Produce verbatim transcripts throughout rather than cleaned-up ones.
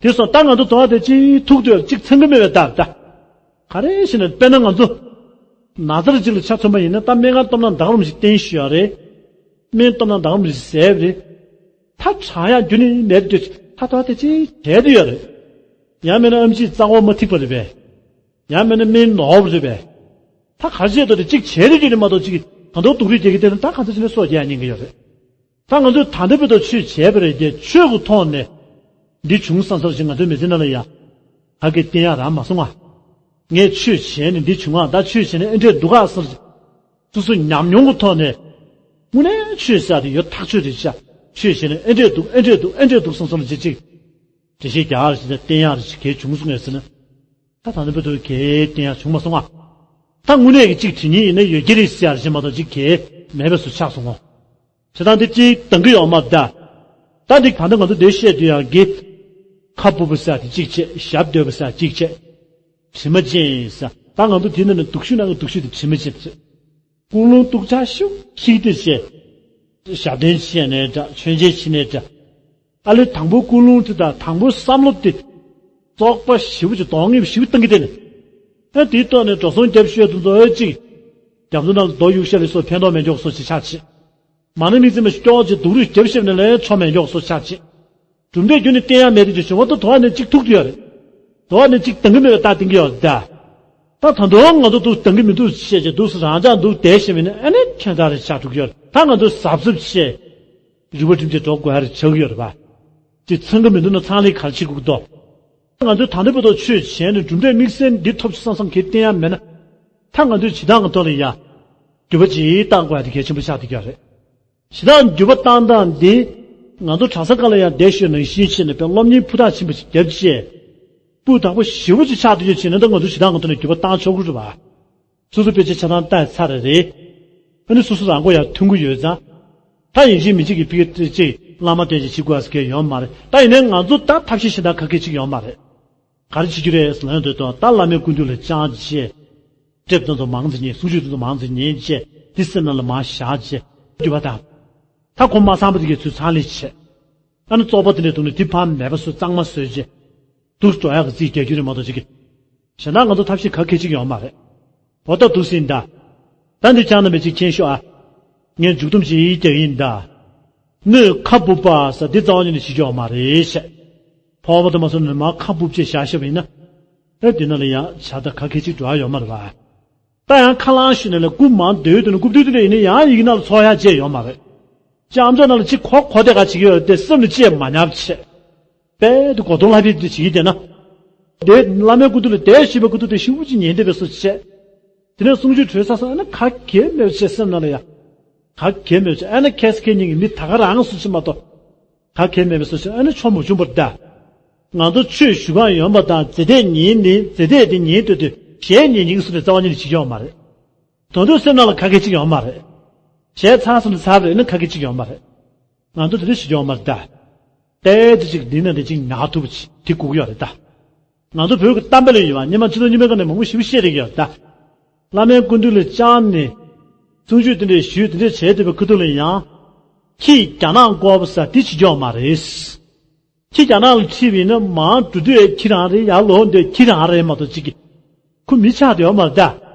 དེ་སོང་ད་ང་ཚོ་དོ་བ་དེ་གཅིག་ཐུག་དུས་གཅིག་ཚང་གི་མེད་པའི་ད་ད། ག་རེ་ཞེ་ན་དཔེར་ན་ང་ཚོ་ན་ཚ་རུ་གཅིག་ལ་ཆ་མཚོན་པ་ཡིན་ན་ད་སྨན་ཁང་སྟོབས་ན་འདག་རུམ་ཞིག་བསྟན་ཞུ་ཡ་རེད། སྨན་སྟོབས་ན་འདག་རུམ་ཞིག་ཟས་རེད། ད་དྲག་ཡག་རྒྱུ་ནི་མེད་དུས་ད་དོ་བ་དེ་གཅིག་བྱས་དུ་ཡོད་རེད། ཡང་མིན་ན་ཨམ་ཆིས་རྩ་བ་མ་ཐིག་པ་རེད་པས། ཡང་མིན་ན་སྨན་ནོར་བ་རེད་པས། ད་ག་རེ་བྱས་དོ་དེ་གཅིག་བྱས་དུ་རྒྱུ་ནི་མ་གཏོགས་གཅིག་གང་ཐོག་སྡུག་རུས་རྒྱག་གི་དེ་ནི་ད་གང་ཚ་ཞིག་ནས་སོ་རྒྱག་ཉན་གི་ཡོད་རེད། ད་ང་ཚོས་ད་ལྟ་བར་དུ་ཆོས་བྱས་པ་རེད་དེ་ཆོས་ཀྱི་ཐོག་ནས་འདི་བྱུང་བསམ་བསམ་ཞིག་ང་ཚོའི་མི་ཚེ་ནང་ལ་ཡ། ག་གེ་བསྟན་ཡག་རང་མ་སོང་ང་། ངས་ཆོས་བྱས་ནས་འདི་བྱུང་ང་ད་ཆོས་བྱས་ནས་ཨེ་འདྲས་འདུག་ག་ཟེར། སོ་སོ་ཉམས་མྱོང་གི་ཐོག་ནས། དངོས་གནས་ཆོས་ཟེར་དེ་ཡོད་ཐག་ཆོད་རེད་ཤག་ཆོས་བྱས་ནས་ཨེ་འདྲས་འདུག་ཨེ་འདྲས་འདུག་ཨེ་འདྲས་འདུག་བསམ་བསམ་ཅིག་ཅིག་འགྲེལ་བཤད་རྒྱག་ཡག་རེད་ཅེས་བསྟན་ཡག་རེད་ཅེས་གལ་བྱུང་སོང་ངས་ཟེར་ན། ད་ད་ལྟ་བར་དུ་གལ་བསྟན་ཡག་བྱུང་མ་སོང་ང་། ད་དངོས་གནས་ཀྱི་གཅིག་དྲི་ཉིན་ཡིན་ན་ཡོད་ཀྱི་རེད་ཟེར་ཡག་རེད་ཅེས་མ་གཏོགས་གཅིག་གལ་མེད་པའི་བཟོ་ཆགས་སོང་ངོ་། བྱེད་སྟངས་འདི་གཅིག་འདང་གི་ཡོད་མ་རེད་ད། ད་འདི་གང་ལྟར་ང་ཚོ་འདིར་བཤད་དུས་ཡང་གི། ཁ་སྤུབས་པ་ཟེར་དེ་གཅིག་བྱས། ཞབས་རྡོལ་བ་ཟེར་གཅིག་བྱས། དྲི་མ་ཅན་ཟེར་ད་ང་ཚོ་དེ་ནང་ནས་སྡུག་ཤོས་ནང་གི་སྡུག་ཤོས་དེ་དྲི་མ་ཅན་རེད། ཀུན་སློང་སྡུག་ཅག་ཤོས་གཅིག་དེ་བྱས། ཞབས་བརྟན་བྱས་ནའི་འདྲ་མཆོད་མཇལ་ཕྱིན་ནའི་འདྲ། ཨ་ལེ་དང་པོ་ཀུན་སློང་དེ་དང་དང་པོ་བསམ་བློ་དེ། བཙོག་པ་ཞེ་པོ་ཅིག་གདོང་ངན་ཞེ་པོ་བཏང་གི་བསྡད་ནས། ཨ་དེའི་ཐོག་ནས་འགྲོ་སོང་རྒྱབ་ཤོད་དུ་འཛོལ་ཅིག་རྒྱ་མཚོ་ནང་ལ་རྡོ་གཡུག་ཤ་ལས་སོགས་ཕན་ཐོགས་མེད་མགྱོགས་སོགས་ཅིག་ཆགས་ཆེ། མ་ཎི་དམིགས་བརྩེ་མ་ཞིག་སྐྱོ་བ་ཅིག་སྡུག་རུས་རྒྱབ་ཤོད་ནས་ལས་ཆོ་མེད་མགྱོགས་སོགས་ཆགས་ཆེ། གྲུབ་འབྲས་རྒྱུ་ནི་བསྟན་ཡག་མེད་དེ་ཅིག་བྱུང་བ་ད་དོ་བ་ནས་ཅིག་ཐུག་དུ་ཡོད་རེད། དོ་བ་ནས་ཅིག་འདང་གི་མེད་པའི་རྟགས་བསྟན་གི་ཡོད་རེད་ད། ད་ད་དུང་ང་ཚོ་འདུག་འདང་གི་མི་འདུག་བཤད་ཅེས་འདུག་སེ་རང་ཅག་འདུག་བསྡད་ཤེས་མིན་ནི་ཨ་ནི་ཁྱོད་ཚ་རེ་ཆགས་འགྲོ་གི་ཡོད་རེད། ད་ང་ཚོ་གཟབ་གཟབ་བྱས། རུས་པ་སྒྲིམ་བྱས་འགྲོ་དགོས་ཡ་རེ་ཆགས་ཀྱི་ཡོད་རེད་པ། དེ་ཚང་གི་མི་འདུག་ན་ཚང་ལས་ག་རེ་བྱེད་དགོས་ཀྱི་འདུག་ང་ཚོས་ད་ལྟ་བར་དུ་ཆོས་བྱས་ནས་གྲུབ་འབྲས་དམིགས་བསལ་འདི་ཐོབ་ཆེ་བསམ་བསམ་གྱི་བསྟན་ཡ་མེད་ན། ད་ང་ཚོས་བྱེད་སྟངས་ཀྱི་ཐོག་ལ་ཡ། འགྱུར་བ་ཅིག་བཏང་དགོས་ཡ་དེ་གལ་ཆེན་པོ་ཆགས་བསྡད་ཀྱི་ཡོད་རེད། བྱེད་སྟངས་འགྱུར་བ་བཏང་སྟངས་འདི། ང་ཚོ་གྲྭ་ས་ཁག་ལ་ཡང་བསྡད་ཤོད་ནང་བཞིན་བྱས་ནས་དཔེ་སློབ་གཉེར་ཕུ་ཐག་ཆེན་པོ་ཞིག་བརྒྱབ་བྱས། སྤུས་དག་པོ་ཞེ་པོ་ཅིག་ཆགས་བསྡད་ཡོད་བྱས་ན་ད་ང་ཚོ་བྱེད་སྟངས་ཀྱི་ཐོག་ནས་འགྱུར་བ་བཏང་ཆོག་གི་རེད་པ། སོ་སོ་དཔེ་ཆ་ཆ་ཚང་ལྟ་ཚར་རེད། ཨ་ནི་སོ་སོ་རང་མགོ་ཡར་ཐོན་གྱི་ཡོད་ཙང་། ད་ཡིན་གཅིག་མིན་གཅིག་གི་ཕི་ཀེ་ཅིག་བླ་མ་བསྟེན་ཅིག་བྱེད་དགོས་ཟེར་མཁན་ཡོད་མ་རེད། ད་ཡིན་ནའི་ང་ཚོ་ད་ཐབས་ཤེས་གཞན་དག་ག་གེ་ཅིག་ཡོད་མ་རེད། ག་རེ་བྱེད་རྒྱུ་རེད་ཟེར་ལན་འདོད་དོ་ད་བླ་མའི་སྐུ་མདུན་ལ་བཅར་བྱས། སྒྲུབ་ཕྱག་དེ་ཚོ་མང་ཙམ་ཉན། གསུང་ཆོས་དེ་ཚོ་མང་ཙམ་ཉན་བྱས་འདི་སེམས་ནང་ལ་མར་བཞག་བྱས། འགྱུར་བ་དང་། ད་ཁོ་མ་ཚང་པ་དེ་གའི་ཚུལ་ཚང་ལེ་བྱས། ཨ་ནི་བཙོག་པ་དེ་འདྲའི་དུག་ནི་དེ་ཕར་མེད་པ་བཟོས་གཙང་མ་བཟོས་བྱས། དུག་འགྲོ་ཡག་གི་རྩིས་རྒྱག་རྒྱུ་རེད་མ་གཏོགས་ཅིག་གི། གཞན་དག་ང་ཚོ་ཐབས་ཤེས་ག་གེ་ཅིག་ཡོད་མ་རེད། འོ་ད་འདུག་སེ་ཡིན་ད། ད་འདི་ཅང་ན་མེད་ཅིག་མཁྱེན་ཤོག་ཨ། ངས་མཇུག་སྡོམ་ཅིག་རྒྱག་གི་ཡིན་ད། སྣོད་ཁ་སྦུབ་པ་ཟེར་འདི་རྩ་བ་ཉིད་ནས་བྱེད་རྒྱུ་ཡོད་མ་རེད་ཤག་ཕོ་བ་དུ་མ་སོང་ནས་མར་ཁ་སྦུབ་ཅེས་བཞག་ཤེས་པ་ཡིན་ན། ཨེ་འདི་ན་ལ་ཡང་བྱ་ད་ག་གེ་ཅིག་འགྲོ་ཡ་ཡོད་མ་རེད་པ། ད་ཡང་ཁ་ལང་ཞུས་ནས་ལ་རྐུབ་མང་སྡོད་དུས་ན་རྐུབ་སྟོད་དེ་ལ་ཡིན་ན་ཡང་ཡིག་ནག་ལ་ཚོགས་ཡ་བྱས་ཡོད་མ་རེད། ལྕམ་ཚོ་ནང་ལ་གཅིག་གོ་གོ་དེ་ག་བྱེད་ཀྱི་ཡོད་དེ་སེམས་ལ་ཅེས་མ་ཉར་བྱས། དཔལ་དུ་གོ་དོང་ལྷ་བེ་དུ་བྱེད་ཀྱི་དེ་ན། དེ་བླ་མའི་སྐུ་མདུན་ལ་དེ་ཞིབ་པའི་སྐུ་མདུན་དེ་ཤུགས་ཀྱིས་ཉན་བསྡད་པའི་བཟོ་བྱས། དེ་ནས་གསུང་ཆོས་གྲོལ་ཚར་སོང་ཨ་ན་ག་གེ་མེད་བྱས་སེམས་ནང་ལ་ཡ། ག་གེ་མེད་བྱས་ཨ་ན་ཁེས་ཁེ་གཉིས་ཀྱི་མི་ད་ག་རང་སུ་ཆེ་མ་གཏོགས། ག་གེ་མེད་པའི་བཟོ་བྱས་ཨ་ན་ཆོ་མ་བྱུང་བར་གདའ། ང་ཚོ་ཆོས་ཞུ་གང་ཡོང་པ་དང་རྫས་དེ་ཉན་ནི་རྫས་དེ་དེ་ཉན་འདོད་དུས་གཞན་ཉན་ཉིན་སུ་ནས་རྩ་བ་ཉིད་ནས་བྱེད་ཀྱི་ཡོད་མ་རེད། དོན་དུ་སེམས་ནང་ལ་ག་གེ་ཅིག་ཡོད་མ་རེད། བྱས་ཚར་སོང་ནས་ཚར་རེད་ན་ག་གེ་ཅིག་ཡོད་མ་རེད། ང་ཚོ་དེ་འདྲ་ཞིག་ཡོང་མ་རེད་ད། ཏེ་དེ་ཅིག་འདི་ན་དེ་ཅིག་ཉར་ཐུབ་པ་ཅིག་དེ་དགོས་ཀྱི་ཡོད་རེད་ད། ང་ཚོ་བོད་ཀྱི་གཏམ་དཔེ་ལ་ཡོད་པ་སྙེ་མ་ཆུ་ཚོད་གཉིས་པའི་སྐབས་ནས་མང་པོ་ཞིབ་བཤད་རེད་ཡོད་ད། བླ་མའི་སྐུ་མདུན་ལ་བཅར་ནས། གསུང་ཆོས་དེ་འདྲས་ཞུས་དེ་འདྲས་བྱས་བསྡད་པའི་ཁ་ཐུག་ལ་ཡང་། ཁྱི་རྒྱ་ནག་མགོ་བ་ས་དེ་བྱེད་ཀྱི་ཡོད་མ་རེད། ཁྱི་རྒྱ་ནག་ལ་ཁྲིད་པ་ཡིན་ན་མང་འགྲོ་དུས་ཁྱི་རང་རེད། ཡར་ལོག་འདོད་ཁྱི་རང་རེད་མ་གཏོགས་ཅིག་གི། ཁོ་མི་ཆགས་དེ་ཡོད་མ་རེད་ད།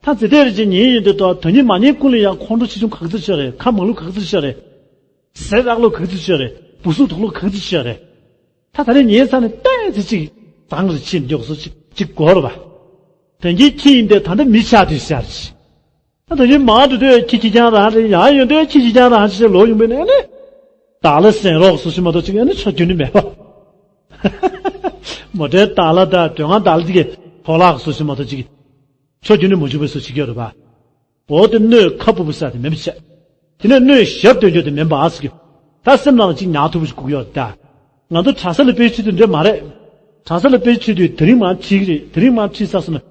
ད་ཙི་ཏེ་རེ་ཅིག་ཉན་ཡོང་དུས་ད་ད་ཉིན་མ་ཉན་ཀུན་ལ་ཡང་ཁོང་ཁྲོ་ཆེ་ཆུང་ག་ཚོད་ཆེ་རེད། ཁ་མང་ལུགས་ག་ཚོད་ཆེ་རེད། ཟས་རག་ལུགས་ག་ཚོད་ཆེ་རེད། བུ་སུག་དོག་ལུགས་ག་ཚོད་ཆེ་རེད། ད་ད་རེ་ཉན་ཚར་ནས་ཏོག་ཙམ་ཅིག་བཟང་རེ་ཕྱིན་མགྱོགས་སུ་ཅིག་ཅིག་འགོར་བ། ད་གིན་ཁྱི་ཡིན་ཏེ་ད་ལྟ་མི་ཆགས་དུས་ཤར་ཅིག་ད་ད་གིན་མང་དུ་སྡོད་ཁྱི་ཁྱི་རྐྱང་རང་རེད། ཡང་ཡོང་དུས་ཁྱི་ཁྱི་རྐྱང་རང་ཅིག་ལོ་ཡོང་པས་ནས་ནི། བདག་ལ་གསན་རོགས་སུ་ཞིག་མ་གཏོགས་ཅིག་ཨ་ནི་ཆོ་རྒྱུ་ནི་མེད་པ། མོ་ཊའི་བདག་ལ་དང་སྒྲོལ་ཁང་བདག་ལ་དེ་གའི་ཕོ་ལགས་སུ་ཞིག་མ་གཏོགས་ཅིག་ཆོ་རྒྱུ་ནི་མ་བྱུང་བའི་སུ་ཞིག་ཡོད་རེད་པ། འོ་དེ་སྣོད་ཁ་སྦུབ་པ་ས་དེ་མེད་པ་བྱས། དེ་ནས་སྣོད་ཞབས་རྡོལ་རྒྱུ་དེ་མེད་པ་ཨ་ཟེར་གྱི། ད་སེམས་ནང་ལ་ཅིག་ཉར་ཐུབ་པ་ཞིག་དགོས་ཀྱི་ཡོད་རེད་ད། ང་ཚོ་གྲྭ་ས་ལ་དཔེ་ཆོས་དེ་འདྲ་མ་རེད། གྲྭ་ས་ལ་དཔེ་ཆོས་དེ་དེ་རིང་མར་ཁྲིད་ཀྱི་རེད། དེ་རིང་མར་ཁྲིད་ཚར་སོང་ན།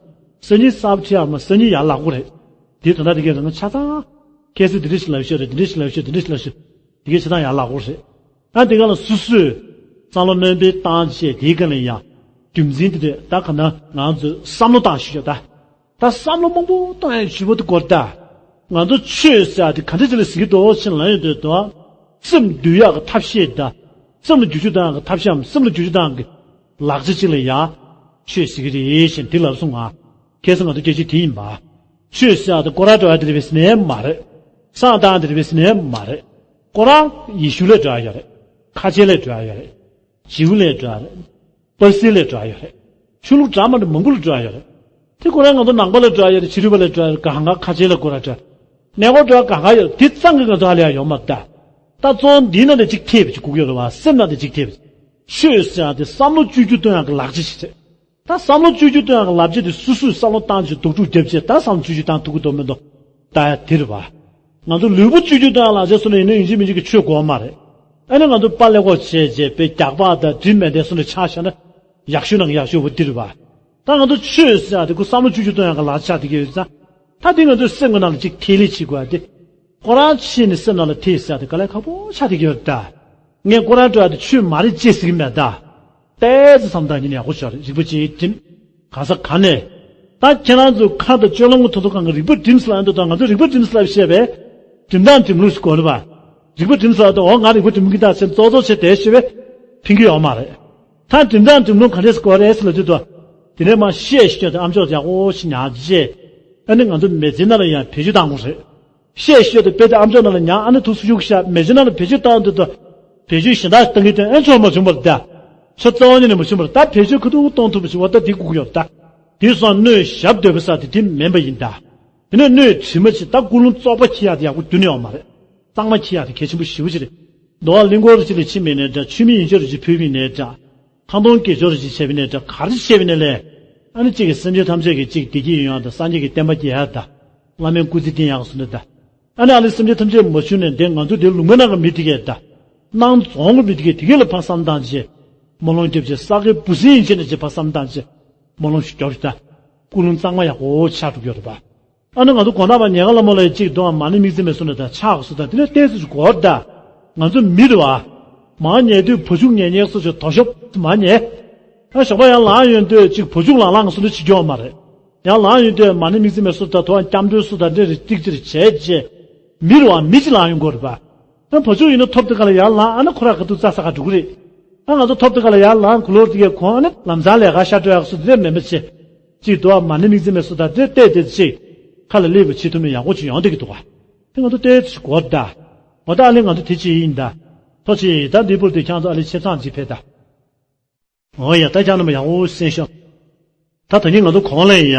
སང་ཉིན་གསར་པ་ཁྲིད་ཡག་མ་སང་ཉིན་ཡར་ལག་པ་རེད། དེ་དོན་དག་དེ་གའི་རང་ཆ་ཚང་། ཁྱེད་ཚོས་དེ་འདྲ་ཞིག་ལབ་ཤོད་རེད། དེ་འདྲ་ཞིག་ལབ་ཤོད། དེ་འདྲ་ཞིག་ལབ་ཤོད། དེ་གའི་ཆ་ཚང་ཡར་ལག་པ་རེད། ད་དེ་ག་ལ་སོ་སོས་བསམ་བློ་ནན་པོ་བཏང་བྱས་དེའི་སྒང་ལ་ཡང་རྒྱུ་མཚན་དེ་འདྲ་ད་ག་ན་ང་ཚོས་བསམ་བློ་བཏང་ཞུ་ཡ་ད། ད་བསམ་བློ་མང་པོ་བཏང་ཡ་ཞུ་བ་དེ་སྐོར་ད། ང་ཚོ་ཆོས་ཟེར་ཡ་དེ་ག་འདྲ་ཅིག་ལ་ཟེར་གྱི་འདུག་ཕྱིན་ལ་ཡོད་འདོད་དོ། སེམས་འདུལ་ཡག་གི་ཐབས་ཤེས་ད། སེམས་ལ་བསྒྱུར་བཅོས་བཏང་ཡག་གི་ཐབས་ཤེས་སམ་སེམས་ལ་བསྒྱུར་བཅོས་བཏང་ཡག་གི་ ལག་ཆ་གཅིག་ལ་ཡང་ཆོས་ཟེར་གྱི་རེད་ཞེས་འདི་ལབ་སོང་ང་། ཁ་སང་ང་ཚོ་སྐད་ཆ་དེ་ཡིན་པ། ཆོས་ཟེར་ཡག་དེ་སྐོར་ར་འགྲོ་ཡག་དེ་རེད་པས་ཟེར་ནའི་མ་རེད། བསང་བཏང་དེ་རེད་པས་ཟེར་ནའི་མ་རེད། སྐོར་ར་ཡེ་ཤུ་ལ་འགྲོ་ཡག་ཡོད་རེད། ཁ་ཆེ་ལ་འགྲོ་ཡག་ཡོད་རེད། བྱིའུ་ལ་འགྲོ་ཡག་རེད། པ་སི་ལ་འགྲོ་ཡག་ཡོད་རེད། ཆོས་ལུགས་འདྲ་མི་འདྲ་མང་པོ་ལ་འགྲོ་ཡག་ཡོད་རེད། དེ་ཁོ་རང་ང་ཚོ་ནང་པ་ལ་འགྲོ་ཡག་ཡོད་རེད། ཕྱི་རོལ་པ་ལ་འགྲོ་ཡག་ཡོད་རེད། གང་ག་ཁ་ཆེ་ལ་སྐོར་ར་འགྲོ་ཡག་གནས་སྐོར་འགྲོ་ཡག་གང་ག་ཡོད་རེད། དེ་ཙམ་གྱིས་ང་ཚོ་ཧ་ལས་ཡག་ཡོད་མ་རེད་ད། ད་གཙོ་བོ་འདིའི་ནང་ལ་གཅིག་ཐེབས་པ་ཅིག་དགོས་ཀྱི་ཡོད་རེད་བ། སེམས་ནང་དེ་གཅིག་ཐེབས་པ་ཅིག་ཆོས་ཟེར་ཡག་དེ་བསམ་བློ་བཅོས་བསྒྱུར་གཏོང་ཡག་གི་ལག་ཆ་ཞིག་རེད། ད་བསམ་བློ་བཅོས་བསྒྱུར་གཏོང་ཡག་གི་ལག་ཆ་དེ་སོ་སོས་བསམ་བློ་བཏང་བྱས་རྡོག་ཕྲུག་རྒྱབ་བྱས་ད་བསམ་བློ་བཅོས་བསྒྱུར་བཏང་ཐུབ་ཀྱི་འདུག་མི་འདུག་ད་ཡ་དེ་རེད་བ། ང་ཚོ་ལུས་པོ་བཅོས་བསྒྱུར་གཏོང་ཡག་ལག་ཆ་སོ་ནས་ཡིན་ན་ཡིན་གཅིག་མིན་གཅིག་གི་ཆོས་དགོས་མ་རེད། ཨ་ནི་ང་ཚོ་པཱ་ལེགས་པོ་བྱས་བྱས་པའི་རྒྱགས་པ་དང་དྲི་མེད་དེ་སོ་ནས་ཆ་བཞག་ན་ཡག་ཤོས་ནང་གི་ཡག་ཤོས་པོ་དེ་རེད་བ། ད་ང་ཚོ་ཆོས་ཟེར་ཡག་དེ་ཁོ་བསམ་བློ་བཅོས་བསྒྱུར་གཏོང་ཡག་གི་ལག་ཆ་དེ་ག་ཡོད་ཙང་། ད་དེ་ང་ཚོའི་སེམས་ཀྱི་ནང་ལ་གཅིག་ཐེ་ལེ་བྱེད་དགོས་ཡག་དེ། ཁོ་རང་ཕྱིན་ནས་སེམས་ནང་ལ་ཐེ་ཟེར་ཡག་དེ་དཀའ་ལས་ཁག་པོ་ཆགས་བསྡད་ཀྱི་ཡོད་རེད་ད། ངས་སྐོར་ར་འགྲོ་ཡག་དེ་ཆོས་མ་རེད་ཅེས་ཟེར་གྱི་མེད་ད། ཏོག་ཙམ་བསམ་བློ་བཏང་ཉན་ན་ཡག་པོ་ཞིག་རེད། རིག་པ་གཅིག་སྒྲིམ། གང་ས་གང་ནས། ད་ཁྱེད་རང་ཚོ་ཁ་དང་སྤྱོད་ལམ་གྱི་ཐོག་ཏུ་གང་གི་རིག་པ་སྒྲིམ་ཟེར་ལབ་ཡོང་དུས་ད་ང་ཚོ་རིག་པ་སྒྲིམ་ཟེར་ལབ་བཤད་པས། སྒྲིམ་སྟངས་སྒྲིམ་ལུགས་ཟེར་དགོས་རེད་པ། རིག་པ་སྒྲིམ་ཟེར་ལབ་དུས་འོ་ང་རིག་པ་སྒྲིམ་གྱི་ད་ཟེར་ཙོག་ཙོག་བྱས་བསྡད་བཤད་པས་ཕན་གྱི་ཡོད་མ་རེད། ད་སྒྲིམ་སྟངས་སྒྲིམ་ལུགས་ག་འདྲས་དགོས་རེད་ཟེར་ལབ་དུས་ད། དེ་ནས་མར་བཤད་ཤེས་དེ་ཨམ་ཅོག་ཡག་པོ་ཞིག་ཉར་རྗེས། ཨ་ནི་ང་ཚོ་མི་ཚེ་ནང་ལ་ཡང་བེད་སྤྱོད་བཏང་དགོས་རེད། བཤད་ཤེས་དེ་དཔེ་དེ་ཨམ་ཅོག་ནང་ལ་ཉར། ཨ་ནི་ཐུགས་སུ་གཡུག་བཞག་མི་ཚེ་ནང་ལ་བེད་སྤྱོད་བཏང་དུས་ད། བེད་སྤྱོད་གཞན་དག་བཏང་གི་དོན་ཨེ་ཆོག་མ་བྱུང་བར་ད། ཆོ་རྩ་བ་ཉིད་ནས་མ་བྱུང་བར་ད། བེད་སྤྱོད་ཁ་ཐུག་གཏོང་ཐུབ་པ་ཞིག་བ་ད་དེ་དགོས་ཀྱི་ཡོད་ད། དེ་སོང་སྣོད་ཞབས་རྡོལ་པོ་ཟེར་དེ་དེ་མིན་པ་ཡིན་ད། དེ་ནས་སྣོད་དྲི་མ་ཞིག་ད་ཀུན་སློང་བཙོག་པ་འཁྱེར་ཡག་དེ་ཡག་པོ་རྒྱུན་ནས་ཡོད་མ་རེད། གཙང་མ་འཁྱེར་ཡག་དེ་གལ་ཆེན་པོ་ཞེ་པོ་ཅིག་རེད། འདུལ་བ་གླིང་སྐོར་ཅིག་ལ་ཕྱིན་པ་ཡིན་ནའི་འདྲ། ཆོས་མེད་ཡིན་ཆོས་རེ་ཅིག་ཕུལ་བ་ཡིན་ནའི་འདྲ། ཁ་འདོན་དགེ་སྦྱོར་རེ་ཅིག་བྱས་པ་ཡིན་ནའི་འདྲ། ག་རེ་བྱས་པ་ཡིན་ནའི་ལས། ཨ་ནི་གཅིག་གིས་སེམས་ཅན་ཐམས་ཅད་ཀྱི་གཅིག་བདེ་སྐྱིད་ཡོང་ཡག་དང་སངས་རྒྱས་ཀྱི་བསྟན་པ་རྒྱས་ཡག་དང་། བླ་མའི་སྐུ་ཚེ་བརྟན་ཡག་གི་བཟོ་འདྲ་དང་། ཨ་ནི་ཨ་ལས་སེམས་ཅན་ཐམས་ཅད་མ་བྱུང་ནས་འདི་ང་ཚོ་འདི་ལུང་པའི་ནང་གི་མི་དེ་གས་དང་། སྣང་རྫོང་གི་མི་དེ་གས་དེ་གས་ལ་ཕར་བསམ་བཏང་བྱས། སྨོན་ལམ་རྒྱབ་བྱས་ས་དགེ་བུ་སྲིང་ཡིན་བྱས་ནས་བྱས་ཕར་བསམ་བཏང་བྱས། སྨོན་ལམ་ཞིག་རྒྱབ་རེད་ད། ཀུན་སློང་གཙང་མ་ཡག་པོ་ཆགས་འགྲོ་གི་ཡོད་རེད་པ། ཨ་ནི་ང་ཚོ་དགོང་དག་བར་ཉལ་ཁང་ལ་མོ་ལ་གཅིག་འདུག་ཨ། མ་ཎི་དམིགས་བརྩེ་མའི་གསུང་འདྲ་དང་ཕྱག་གི་གསུང་དང་དེ་ལས་བསྟན་སྲིད་ཅིག་གོ་བར་ད། ང་ཚོ་མི་རེད་བ། མར་ཉལ་དུས་བ་ཕྱུགས་ཉལ་ཉལ་སོ་ཅིག་དོ་ཤོབ་མར་ཉལ། ཨ་ཞོགས་པ་ཡར་ལངས་ཡོང་དུས་གཅིག་བ་ཕྱུགས་ལངས་ལངས་སོ་འདྲ་བྱེད་རྒྱུ་ཡོད་མ་རེད། ཡར་ལངས་ཡོང་དུས་མ་ཎི་དམིགས་བརྩེ་མའི་གསུང་དང་དོ་ཨ་སྐྱབས་འགྲོའི་གསུང་དང་འདྲ་རེ་ཏིག་ཅིག་བྱས་རྗེས། མི་རེད་བ། མི་གཅིག་ལངས་ཡོང་དགོས་རེད་པ། ཨ་བ་ཕྱུགས་ཡིན་ན་ཐོབ་དེ་ག་ལ་ཡར་ལངས། ཨ་ནི་ཁོ་རང་ག་དུས་རྩྭ་ས་ག་འགྲོ་གི་རེད། ཨ་ང་ཚོ་ཐོབ་དེ་ག་ལ་ཡར་ལངས། གུ་ལོར་དེ་གའི་གོང་ཨ་ནི་ལམ་སང་ལས་ཀ་ཤར་འགྲོ་ཡག་སུ་དེ་མེད་མ་བྱེད། གཅིག་འདུག་ཨ། མ་ཎི་དམིགས་བརྩེ་མའི་གསུང་དང་དེ་བལྟས་བལྟས་ཅིག་ཁ་ལ་སླེབས་པ་བྱེད་ཐུབ་ན་ཡག་པོ་ཅིག་ཡོང་བསྡད་ཀྱི་འདུག་ག་དེ་ང་ཚོ་བལྟས་ཅིག་གོ་ད། འོ་ད་ཨ་ལས་ང་ཚོ་དེ་ཅིག་ཡིན་ད། ཐོག་ཅིག་ད་འདི་བུར་དེ་ཁྱང་ཚོ་ཨ་ལས་ཆེ་ཚང་ཅིག་ཕེབས་ད། འོ་ཡ་ད་ཁྱང་རྣམ་པ་ཡག་པོ་གསན་ཤོག་ད་ད་ནི་ང་ཚོ་གོང་ལ་ཡང་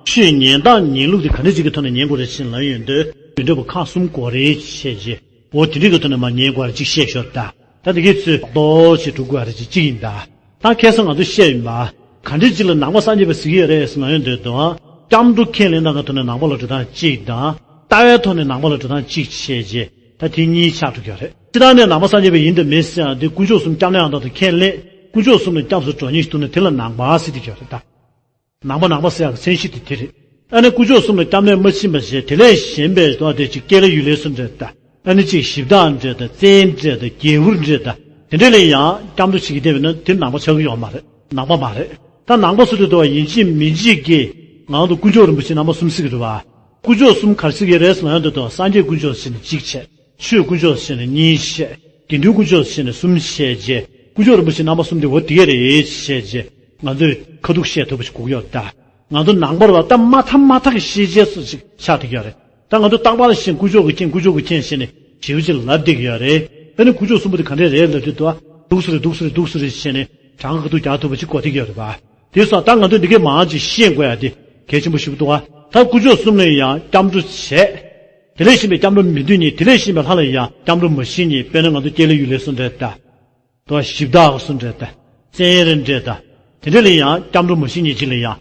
ཆོས་ཉན་སྟངས་ཉན་ལུགས་དེ་ག་འདྲ་ཅིག་གི་ཐོག་ནས་ཉན་དགོས་རེད་ཅེས་ལབ་ཡོང་དུས་དུད་འགྲོ་བ་ཁག་གསུམ་དགོས་རེད་བཤད་རྗེས་འོ་དེ་འདྲ་གི་ཐོག་ནས་མར་ཉན་དགོས་རེད་ཅིག་བཤད་ཤོག་ད། ད་དེ་གའི་ཚོས་རྡོག་ཅིག་འགྲོ་དགོས་རེད་ཅིག་གཅིག་ཡིན་ད། ད་ཁ་སང་ང་ཚོ་བཤད་ཡིན་པ། ག་འདྲ་ཅིག་ལ་ནང་པ་སངས་རྒྱས་པ་ཟེར་གྱི་ཡོད་རེད་ཟེར་ལབ་ཡོང་དུས་དང་སྐྱབས་འགྲོ་ཁས་ལེན་སྟངས་ཀྱི་ཐོག་ནས་ནང་པ་ལ་འགྲོ་སྟངས་གཅིག་དང་། ལྟ་བའི་ཐོག་ནས་ནང་པ་ལ་འགྲོ་སྟངས་གཅིག་བྱས་རྗེས་ད་དེ་གཉིས་ཆགས་འགྲོ་གི་ཡོད་རེད། སྤྱིར་བཏང་ནས་ནང་པ་སངས་རྒྱས་པ་ཡིན་དང་མིན་ཟེར་ཡང་དེ་དཀོན་མཆོག་གསུམ་སྐྱབས་གནས་ཡང་དག་ཏུ་ཁས་ལེན། དཀོན་མཆོག་གསུམ་ལ་སྐྱབས་སུ་འགྲོ་མཁན་ཞིག་འདུག་ན་དེ་ལ་ནང་པ་ཟེར་གྱི་ཡོད་རེད་ད། ནང་པ་ནང་པ་ཟེར་ཡག་གི་མཚན་གཞི་དེ་དེ་རེད། ཨ་ནི་དཀོན་མཆོག་གསུམ་ལ་སྐྱབས་གནས་མ་ཕྱིན་པ་ཞེས་དེ་ལས་གཞན་པའི་དོན་དེ་ཅིག་སྐྱེས་ལ་ཡུལ་ལས་སུ་འདྲེད་ད། ཨ་ནི་ཅིག་གཞི་བདག་འདྲེད་ད། བཙན་འདྲེད་ད། རྒྱལ་པོར་འདྲེད་ད། དེ་འདྲས་ལ་ཡང་སྐྱབས་འགྲོ་བྱེད་ཀྱི་བསྡད་པ་ན་དེ་ནང་པ་ཆགས་ཀྱི་ཡོད་མ་རེད། ནང་པ་མ་རེད། ད་ནང་པ་སུ་དེ་དོ་ཡིན་གཅིག་མིན་གཅིག་གི་ངང་དུ་དཀོན་མཆོག་རིན་པོ་ཆེ་རྣམ་པ་གསུམ་ཟེར་གྱི་རེད་བ། དཀོན་མཆོག་གསུམ་ག་རེ་ཟེར་གྱི་རེད་ཟེར་ན་ཡང་དེ་དོ་སངས་རྒྱས་དཀོན་མཆོག་ཟེར་ནས་གཅིག་བྱས། ཆོས་དཀོན་མཆོག་ཟེར་ནས་གཉིས་བཤད། དགེ་འདུན་དཀོན་མཆོག་ཟེར་ནས་གསུམ་བཤད་རྗེས་དཀོན་མཆོག་རིན་པོ་ཆེ་རྣམ་པ་གསུམ་དེ་འོ་དེ་གས་རེད་བཤད་རྗེས་ང་ཚོས་ཁ་ཐུག་བཤད་ཐུབ་པ་ཞིག་དགོས་ཀྱི་ཡོད་རེད་ད། ང་ཚོ་ནང་པར་བ་ད་མ་མཐའ་མ་མཐའ་གི་ཤེས་བྱའི་སུ་ཞིག་ཆགས་བསྡད་ཀྱི་ཡོད་རེད། ད་ང་ཚོ་རྟག་པར་བཞིན་དཀོན་མཆོག་གི་མཁྱེན། དཀོན་མཆོག་གི་མཁྱེན་ཟེར་ནས་ཞེ་པོ་ཅིག་ལབ་བསྡད་ཀྱི་ཡོད་རེད། ཨ་ནི་དཀོན་མཆོག་གསུམ་པོ་དེ་ག་འདྲས་རེད་ལབ་དུས་དུ་བ་འདུག་སེ་རེད་འདུག་སེ་རེད་འདུག་སེ་རེད་ཟེར་ནས་གྲངས་ཁ་ཐུག་རྒྱག་ཐུབ་པ་ཅིག་དགོས་བསྡད་ཀྱི་ཡོད་རེད་པ། དེ་སོང་ད་ང་ཚོས་འདི་གའི་མང་ཅིག་ཤེས་དགོས་ཡ་དེ་གལ་ཆེན་པོ་ཞིག་འདུག་བ། ད་དཀོན་མཆོག་གསུམ་ལ་ཡང་སྐྱབས་འགྲོ་བྱས། དེ་ལས་གཞན་པའི་སྐྱབས་འགྲོ་མི་འདོད་མཁན། དེ་ལས་གཞན་པའི་ལྷ་ལ་ཡང་སྐྱབས་འགྲོ་མ་བྱེད་མཁན། དཔེར་ན་ང་ཚོ་སྐྱེས་ལ་ཡུལ་ལས་སུ་འདྲེད་ད། དོ་གཞི་བདག་སུ་འདྲེད་ད། བཙན་རེ་འདྲེད་ད། དེ་འདྲས་ལ་ཡང་སྐྱབས་འགྲོ་མ་བྱེད་མཁན་ཅིག་ལ་ཡང་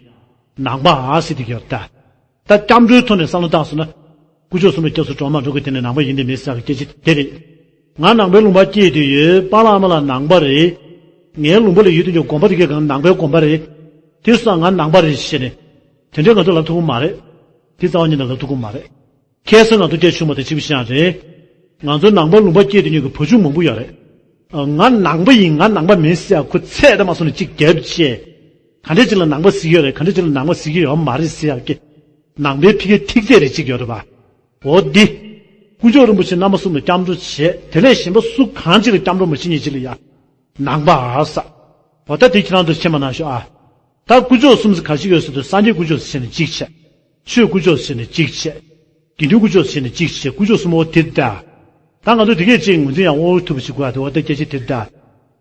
ནང་པ་ཟེར་བསྡད་ཀྱི་ཡོད་རེད་ད། ད་སྐྱབས་འགྲོའི་ཐོག་ནས་བསམ་བློ་བཏང་སོང་ན། དཀོན་མཆོག་གསུམ་ལ་སྐྱབས་སུ་འགྲོ་མ་འགྲོ་གི་དེ་ནི་ནང་པ་ཡིན་དང་མིན་ཟེར་གྱི་སྐད་ཆ་དེ་རེད། ང་ནང་པའི་ལུང་པར་སྐྱེས་དུས་ཡོད། པཱ་ལགས་ཨ་མ་ལགས་ནང་པ་རེད། ངའི་ལུང་པ་ལ་ཡོད་དུས་ཀྱང་དགོན་པ་དེ་གའི་སྒང་ནང་པའི་དགོན་པ་རེད། དེ་སོང་ང་ནང་པ་རེད་ཞེས་ནས། དེ་འདྲའི་ང་ཚོ་ལབ་ཐུབ་ཀྱི་མ་རེད། དེ་རྩ་བ་ཉིད་ནས་ལབ་ཐུབ་ཀྱི་མ་རེད། ཁ་སང་ང་ཚོ་སྐད་ཆ་བྱུང་བ་དང་གཅིག་པ་ཤག་རེད། ང་ཚོ་ནང་པ་ལུང་པ་སྐྱེས་དུས་ཀྱི་བ་ཕྱུགས་མང་པོ་ཡོད་རེད། ང་ནང་པ་ཡིན་ང་ནང་པ་མིན་ཟེར་ཡ་ཁོ་ཚད་དུ་མ་སོང་ནས་གཅིག་རྒྱབ་བྱས། ག་འདྲས་ཅིག་ལ་ནང་པ་ཟེར་གྱི་ཡོད་རེད། ག་འདྲས་ཅིག་ལ་ནང་པ་ཟེར་གྱི་ཡོད་མ་རེད་ཟེར་ཡག་གི་ནང་པའི་ཕ་གིའི་ཐིག་ཚད་རེ་གཅིག་ཡོད་རེད་པ། འོ་འདི། དཀོན་མཆོག་རིན་པོ་ཆེ་རྣམ་པ་གསུམ་ལ་སྐྱབས་འགྲོ་བྱས། དེ་ལས་གཞན་པ་སུ་གང་ཅིག་ལ་སྐྱབས་འགྲོ་མ་བྱེད་མཁན་ཅིག་ལ་ཡང་ནང་པ་ཟེར། འོ་ད་དེ་ཁྱེད་རང་ཚོ་མཁྱེན་པ་གནང་ཤོག་ཨ། ད་དཀོན་མཆོག་གསུམ་ཟེར་ག་ཞིག་ཡོད་ཟེར་དུས་སངས་རྒྱས་དཀོན་མཆོག་ཟེར་ནས་གཅིག་བྱས། ཆོས་དཀོན་མཆོག་ཟེར་ནས་གཅིག་བྱས། དགེ་འདུན་དཀོན་མཆོག་ཟེར་ནས་གཅིག་བྱས། དཀོན་མཆོག་གསུམ་འོ་དེ་ད། ད་ང་ཚོ་དེ་གས་ཅིག་ངོས་འཛིན་ཡང་དབང་ཐུབ་པ་ཞིག་དགོས་ཨ། དེ་འོ་ད་སྐད་ཆ་དེ་ད།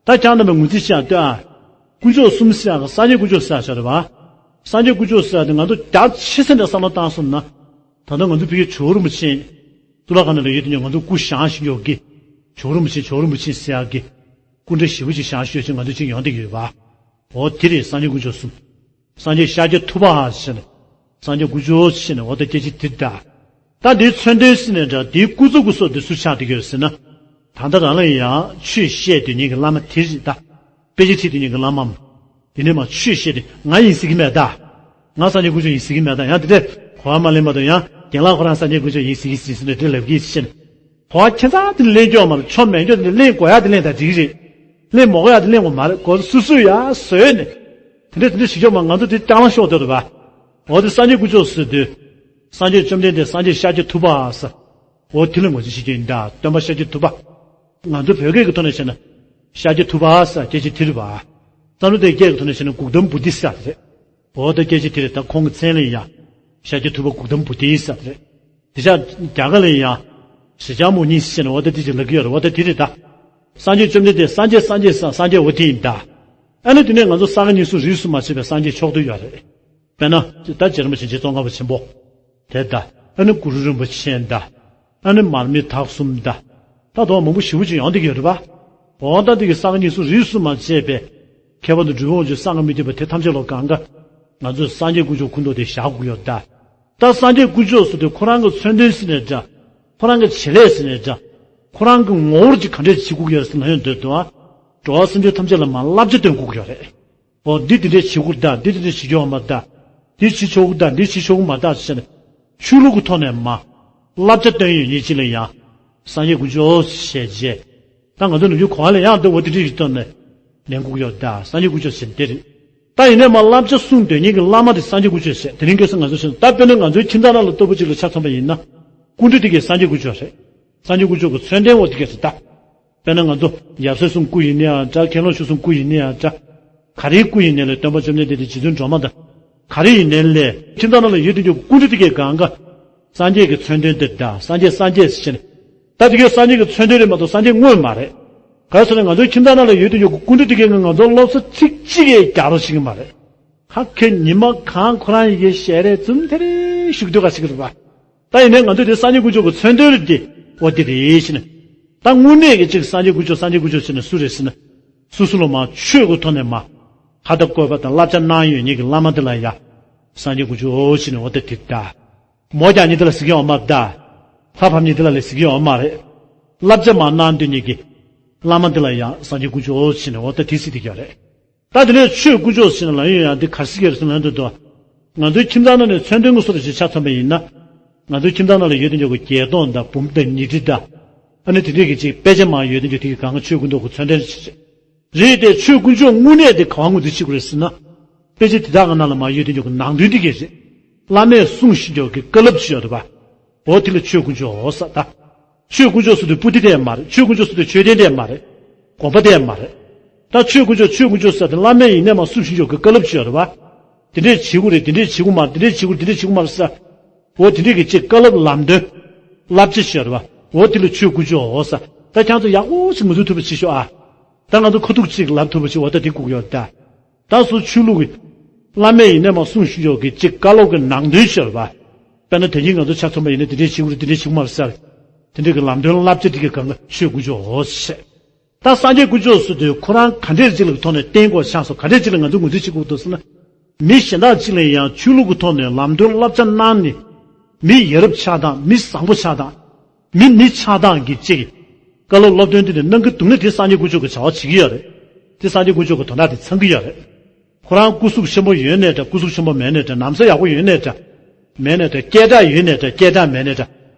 ད་ཁྱེད་རྣམ་པས་ངོས་འཛིན་ཤེས་ཡང་ལྟོས་ཨ། དཀོན་མཆོག་གསུམ་ཟེར་ཡང་སངས་རྒྱས་དཀོན་མཆོག་ཟེར་ཡང་ཆོག་རེད་བ། སངས་རྒྱས་དཀོན་མཆོག་ཟེར་ཡང་དེ་ང་ཚོ་རྒྱ་ཆེ་ས་ནས་བསམ་བློ་བཏང་སོང་ན། ད་ལྟ་ང་ཚོ་བོད་ཀྱི་ཇོ་བོ་རིན་པོ་ཆེ། གཙུག་ལག་ཁང་ནང་ལ་ཡོད་དུས་ང་ཚོ་སྐུ་བཞེངས་བཞིན་ཡོད་ཀི། ཇོ་བོ་རིན་པོ་ཆེ་ཇོ་བོ་རིན་པོ་ཆེ་ཟེར་ཡག་གི། སྐུ་འདྲ་ཞེ་པོ་ཅིག་བཞེངས་ཤོད་ཅིག་ང་ཚོ་ཅིག་ཡོང་བསྡད་ཀྱི་ཡོད་པ། འོ་དེ་རེད་སངས་རྒྱས་དཀོན་མཆོག་གསུམ། སངས་རྒྱས་ཤཱཀྱ་ཐུབ་པ་ཟེར་ནས། སངས་རྒྱས་དཀོན་མཆོག་ཟེར་ནས་འོ་ད་སྐད་ཆ་དེ་ད། ད་འདིའི་མཚོན་དོན་ཟེར་ནས་འདྲ་འདིའི་སྐུ་གཟུགས་ཀྱི་སྲོལ་དེ་སུས་ཆགས་བསྡད་ཀྱི་ཡོད་ཟེར་ན། ད་ལྟ་རང་ལ་ཡང་ཆོས་བཤད་སྡོད་མཁན་གྱི་བླ་མ་དེ་རེད་ད། དཔེ་ཆ་ཁྲིད་སྡོད་མཁན་གྱི་བླ་མའམ། དེ་ནས་མ་ཆོས་བཤད་དེ་ང་ཡིན་ཟེར་གྱི་མེད་ད། ང་སངས་རྒྱས་དཀོན་མཆོག་ཡིན་ཟེར་གྱི་མེད་ད། ཡང་དེ་འདྲས་གོ་བ་མ་ལེན་པ་དང་ཡང་རྒན་ལགས་ཁོ་རང་སངས་རྒྱས་དཀོན་མཆོག་ཡིན་ཟེར་གྱི་ཟེར་ཟེར་ནས་དེ་ལབ་ཀྱི་ཟེར་ནས། གོ་བ་ཁྱད་མཚར་དེ་ལེན་སྐྱོ་མ་རེད། ཆོ་མེད་སྐྱོ་དེ་ལེན་དགོས་ཡ་དེ་ལེན་ད་འགྲིག་གི་རེད། ལེན་མ་དགོས་ཡ་དེ་ལེན་དགོས་མ་རེད། གོ་སོ་སོ་ཡ་བཟོས་ནས། དེ་འདྲས་དེ་འདྲས་བྱེད་སྐྱོ་མ་ང་ཚོ་དེ་རྐྱང་ལ་ཤོག་དོ་རེད་པ། འོ་དེ་སངས་རྒྱས་དཀོན་མཆོག་ཟེར་དུས། སངས་རྒྱས་བཅོམ་ལྡན་འདས་སངས་རྒྱས་ཤཱཀྱ་ཐུབ་པ་ཟེར། འོ་དེ་ལ་ངོས་འཛིན་བྱེད་ཀྱི་ཡིན་ད་སྟོན་པ་ཤཱཀྱ་ཐུབ་པ། ང་ཚོ་བོད་སྐད་ཀྱི་ཐོག་ནས་བཤད་ན། ཤཱཀྱ་ཐུབ་པ་ཟེར་སྐད་ཆ་དེ་རེད་པ། བསམ་བློ་དེ་སྐད་ཀྱི་ཐོག་ནས་བཤད་ན་གུག་དམ་བུ་དྷི་ཟེར་རེད། འོ་ད་སྐད་ཆ་དེ་རེད་ད། ཁོང་གི་མཚན་ལ་ཡ། ཤཱཀྱ་ཐུབ་པ་གུག་དམ་བུ་དྷི་ཟེར་རེད། དེ་ཆ་རྒྱ་གར་ལ་ཡ། ཤཱཀྱ་མུ་ནི་ཟེར་ནས་འོ་ད་དེ་ཅིག་ལབ་ཀྱི་ཡོད་རེད། འོ་ད་དེ་རེད་ད། སངས་རྒྱས་བཅོམ་ལྡན་འདས་སངས་རྒྱས་སངས་རྒྱས་ཟེར་སངས་རྒྱས་འོ་དེ་ཡིན་ད། ཨ་ནི་དེ་ནས་ང་ཚོ་ས་ག་ཉིས་གསུམ་རིས་སུ་མ་ཆད་པའི་སངས་རྒྱས་མཆོག་ཏུ་ཡོད་རེད། དཔེར་ན། ད་རྗེ་རིན་པོ་ཆེ་རྗེ་ཙོང་ཁ་པ་ཆེན་པོ། དེ་ད། ཨ་ནི་གུ་རུ་རིན་པོ་ཆེ་ད། ཨ་ནི་མར་མི་དྭགས་གསུམ་ད། ད་དོ་མང་པོ་ཞེ་པོ་ཅིག་ཡོང་བསྡད་ཀྱི་ཡོད་རེད་པ། འོ་ད་འདི་གི་ས་ག་ཉིས་གསུམ་རིས་སུ་མ་ཆད་པའི། ཁྱད་པར་དུ་འབྲི་གུང་ཆོས་སངས་རྒྱས་མི་བསྐྱོད་པ་དེ་ཐམས་ཅད་ལ་གང་ག་ང་ཚོས་སངས་རྒྱས་དཀོན་མཆོག་ཁུ་འདུག་དེ་བཞག་དགོས་ཡོད་ད། ད་སངས་རྒྱས་དཀོན་མཆོག་ཟེར་དུས་ཁོ་རང་གི་མཚོན་དོན་ཟེར་ནས་འདྲ། ཁོ་རང་གི་བྱེད་ལས་ཟེར་ནས་འདྲ། ཁོ་རང་གི་ངོ་བོར་ཅིག་ག་འདྲས་བྱེད་དགོས་ཀྱི་ཡོད་ཟེར་ན་ཡོད་འདོད་དོ། འགྲོ་བ་སེམས་ཅན་ཐམས་ཅད་ལ་མ་བསླབ་བྱ་སྟོན་དགོས་ཀྱི་ཡོད་རེད། འོ་འདི་འདི་འདྲས་བྱེད་དགོས་ད། འདི་འདི་འདྲས་བྱེད་རྒྱུ་ཡོད་མ་ད། འདི་བྱེད་ཆོག་གི་ད། འདི་བྱེད་ཆོག་གི་མ་ད་ཟེར་ནས། ཆོས་ལུགས་ཀྱི་ཐོག་ནས་མ། བསླབ་བྱ་སྟོན་ཡོད་ཉིད་ཅིག་ལ་ཡང་། སངས་རྒྱས་དཀོན་མཆོག་ཞེས་བྱས། ད་ང་ཚོ་ནམ་རྒྱུན་གོ་བ་ལ་ཡང་འདི་འོ་འདི་འདྲས་ཀྱི་ཐོག་ནས། ལེན་དགོས་ཀྱི་ཡོད་ད། སངས་རྒྱས་དཀོན་མཆོག་ཟེར་འདི་རེད། ད་ཡིན་ནའི་མ་བསླབ་བྱ་གསུང་འདོད་མཁན་གྱི་བླ་མ་དེ་སངས་རྒྱས་དཀོན་མཆོག་ཟེར་དེ་རིང་ཁ་སང་ང་ཚོ་ཤེས་སོང་། ད་དཔེར་ན་ང་ཚོའི་ཁྱིམ་ཚང་ནང་ལ་ལྟ་བུ་ཅིག་ལ་ཆ་མཚོན་པ་ཡིན་ན། སྐུ་མགྲོན་དེ་གས་སངས་རྒྱས་དཀོན་མཆོག་རེད། སངས་རྒྱས་དཀོན་མཆོག་གི་མཚོན་དོན་འོ་དེ་གས་རེད་ད། དཔེར་ན་ང་ཚོ་ཡབ་སྲས་གསུམ་སྐུ་ཡིན་ནའང་འདྲ། མཁན་སློབ་ཆོས་གསུམ་སྐུ་ཡིན་ནའང་འདྲ། ག་རེའི་སྐུ་ཡིན་ནའི་ལས་སྟོན་པ་བཅོམ་ལྡན་འདས་དེ་རྗེ་བཙུན་སྒྲོལ་མ་དང་། ག་རེ་ཡིན་ནའི་ལས་ཁྱིམ་ཚང་ནང་ལ་ཡོད་དུས་ཀྱི་སྐུ་མགྲོན་དེ་གས་གང་ག་སངས་རྒྱས་ཀྱི་མཚོན་དོན་དེ་དང་སངས་རྒྱས་སངས་རྒྱས་ཟེར་ནས། ད་དེ་གས་སངས་རྒྱས་ཀྱི་མཚོན་དོན་རེད་མ་གཏོགས་སངས་རྒྱས་དངོས་མ་རེད། ག་རེ་ཟེར་ན་ང་ཚོའི་ཁྱིམ་ཚང་ནང་ལ་ཡོད་དུས་ཀྱི་སྐུ་མགྲོན་དེ་གས་ང་ཚོ་སློབ་གསོ་ཚིག་གཅིག་གས་རྒྱག་རོགས་བྱེད་ཀྱི་མ་རེད། ཁ་ཁེ་ཉི་མ་གང་ཁོ་རང་ཡི་གེ་ཞལ་རས་འཛུམ་ཐེ་རེ་ཞུགས་སྡོད་ག་ཞིག་རེད་པ། ད་ཡིན་ནའི་ང་ཚོས་དེ་སངས་རྒྱས་དཀོན་མཆོག་གི་མཚོན་དོན་རེད་དེ། འོ་དེ་རེད་ཟེར་ནས། ད་དངོས་གནས་ཀྱི་གཅིག་སངས་རྒྱས་དཀོན་མཆོག་སངས་རྒྱས་དཀོན་མཆོག་ཟེར་ནས་སུ་རེད་ཟེར་ན། སོ་སོ་ལ་མ་ཆོས་ཀྱི་ཐོག་ནས་མ། ཁ་བརྡ་བཀོད་པ་དང་བསླབ་བྱ་གནང་ཡོད་མཁན་གྱི་བླ་མ་དེ་ལ་ཡ། སངས་རྒྱས་དཀོན་མཆོག་ཟེར་ནས་འོ་ད་དེ་ད། མོ་རྒྱག་མཁན་དེ་ལ་ཟེར་གྱི་ཡོད་མ་ད། ལྷ་ཕབ་མཁན་དེ་ལ་ལས་ཟེར་གྱི་ཡོད་མ་རེད། བསླབ་བྱ་མ་གནང་འདོད་མཁན་གྱི་བླ་མ་དེ་ལ་ཡང་སངས་རྒྱས་དཀོན་མཆོག་ཟེར་ནས་འོ་ད་དེ་ཟེར་བསྡད་ཀྱི་ཡོད་རེད། ད་དེ་ནས་ཆོས་དཀོན་མཆོག་ཟེར་ནས་ལབ་ཡོང་ཡང་འདི་ག་རེ་ཟེར་གྱི་རེད་ཟེར་ན་འདི་འདུག་ང་ཚོའི་ཁྱིམ་ཚང་ནང་ནས་མཚོན་དོན་གྱི་སོ་དེ་ཞིག་ཆ་མཚོན་པ་ཡིན་ན། ང་ཚོའི་ཁྱིམ་ཚང་ནང་ལ་ཡོད་དེ་འཇོག་གི་བརྒྱད་སྟོང་དང་འབུམ་དང་ཉི་ཁྲི་དང་། ཨ་ནི་དེ་འདྲས་ཀྱི་ཅིག་དཔེ་ཆ་མང་ཡོད་དེ་འཇོག་དེ་གི་གང་ག་ཆོས་ཀུན་རྟོག་གི་མཚོན་དོན་ཞིག་རེད་དེ། ཆོས་དཀོན་མཆོག་དངོས་གནས་དེ་ག་བ་ངོས་འཛིན་བྱེད་དགོས་རེད་ཟེར་ན། དཔེ་ཆ་དེ་དག་གི་ནང་ལ་མ་ཡོད་དེ་འཇོག་གི་ནང་དོན་དེ་གས་རེད། བླ་མས་གསུངས་བཞིན་འཇོག་གི་བཀའ་སློབ་ཅིག་ཡོད་རེད་པ། འོ་དེ་ལ་ཆོས་དཀོན་མཆོག་འོ་ས་ད། ཆོས་དཀོན་མཆོག་ཟེར་དུས་པོ་ཏི་དེ་མ་རེད། ཆོས་དཀོན་མཆོག་ཟེར་དུས་མཆོད་རྟེན་དེ་མ་རེད། དགོན་པ་དེ་མ་རེད། ད་ཆོས་དཀོན་མཆོག་ཆོས་དཀོན་མཆོག་ཟེར་དུས་བླ་མས་ཡིན་ནའི་མ་གསུང་བཞིན་འཇོག་གི་བཀའ་སློབ་ཅིག་ཡོད་རེད་བ། དེ་འདྲས་བྱེད་དགོས་རེད། དེ་འདྲས་བྱེད་དགོས་མ་རེད། དེ་འདྲས་བྱེད་དགོས་དེ་འདྲས་བྱེད་དགོས་མ་རེད་ས། འོ་དེ་འདྲས་ཀྱི་ཅིག་བཀའ་སློབ་ལམ་སྟོན། བསླབ་བྱ་ཅིག་ཡོད་རེད་བ། འོ་དེ་ལ་ཆོས་དཀོན་མཆོག་འོ་ས། ད་ཁྱང་ཚོ་ཡག་པོ་ཞིག་ངོས་འཛིན་ཐུབ་པ་བྱེད་ཤོག་ཨ། ད་ང་ཚོ་ཁ་ཐུག་ཅིག་ལབ་ཐུབ་པ་ཞིག་འོ་ད་དེ་དགོས་ཀྱི་ཡོད་ད། ད་སོ་ཆོས་ལུགས་ཀྱི། བླ་མས་ཡིན་ནའི་མ་གསུང་བཞིན་འཇོག་གི་ཅིག་བཀའ་སློབ་ཀྱི་ནང་དོན་ཤར་བ། དཔེར་ན་དེ་རིང་ང་ཚོ་ཆ་མཚོན་པ་ཡིན་ན་དེ་འདྲས་བྱེད་དགོས་རེད། དེ་འདྲས་བྱེད་དགོས་མ་རེད་ཟེར། དེ་འདྲས་ཀྱི་ལམ་སྟོན་བསླབ་བྱ་དེ་གའི་སྒང་ག་ཆོས་དཀོན་མཆོག་འོ་ཞེས། ད་སངས་རྒྱས་དཀོན་མཆོག་ཟེར་དུས་ཁོ་རང་ག་འདྲས་ཅིག་ལ་ཐོག་ནས་བསྟེན་དགོས་ཆགས་སོང་། ག་འདྲས་ཅིག་ལ་ང་ཚོ་ངོས་འཛིན་བྱེད་དགོས་འདུག་ཟེར་ན། མི་གཞན་དག་ཅིག་ལ་ཡང་ཆོས་ལུགས་ཀྱི་ཐོག་ནས་ལམ་སྟོན་བསླབ་བྱ་གནང་ནས། མི་ཡ་རབས་ཆགས་སྟངས། མི་བཟང་པོ་ཆགས་སྟངས། མི་མི་ཆགས་སྟངས་ཀྱི་ཅིག་བཀའ་སློབ་སློབ་སྟོན་དེ་འདྲ་གནང་གི་འདུག་ན་དེ་སངས་རྒྱས་དཀོན་མཆོག་གི་བྱ་བ་བྱེད་ཀྱི་ཡོད་རེད། དེ་སངས་རྒྱས་དཀོན་མཆོག་གི་དོན་དག་དེ་ཚང་གི་ཡོད་རེད། ཁོ་རང་སྐུ་གཟུགས་ཆེན་པོ་ཡོད་ནའི་འདྲ། སྐུ་གཟུགས་ཆེན་པོ་མེད་ནའི་འདྲ། ན་བཟའ་ཡག་པོ་ཡོད་ནའི་འདྲ། མེད་ནའི་འདྲ། སྐད་གྲགས་ཡོད་ནའི་འདྲ། སྐད་གྲགས་མེད་ནའི་འདྲ།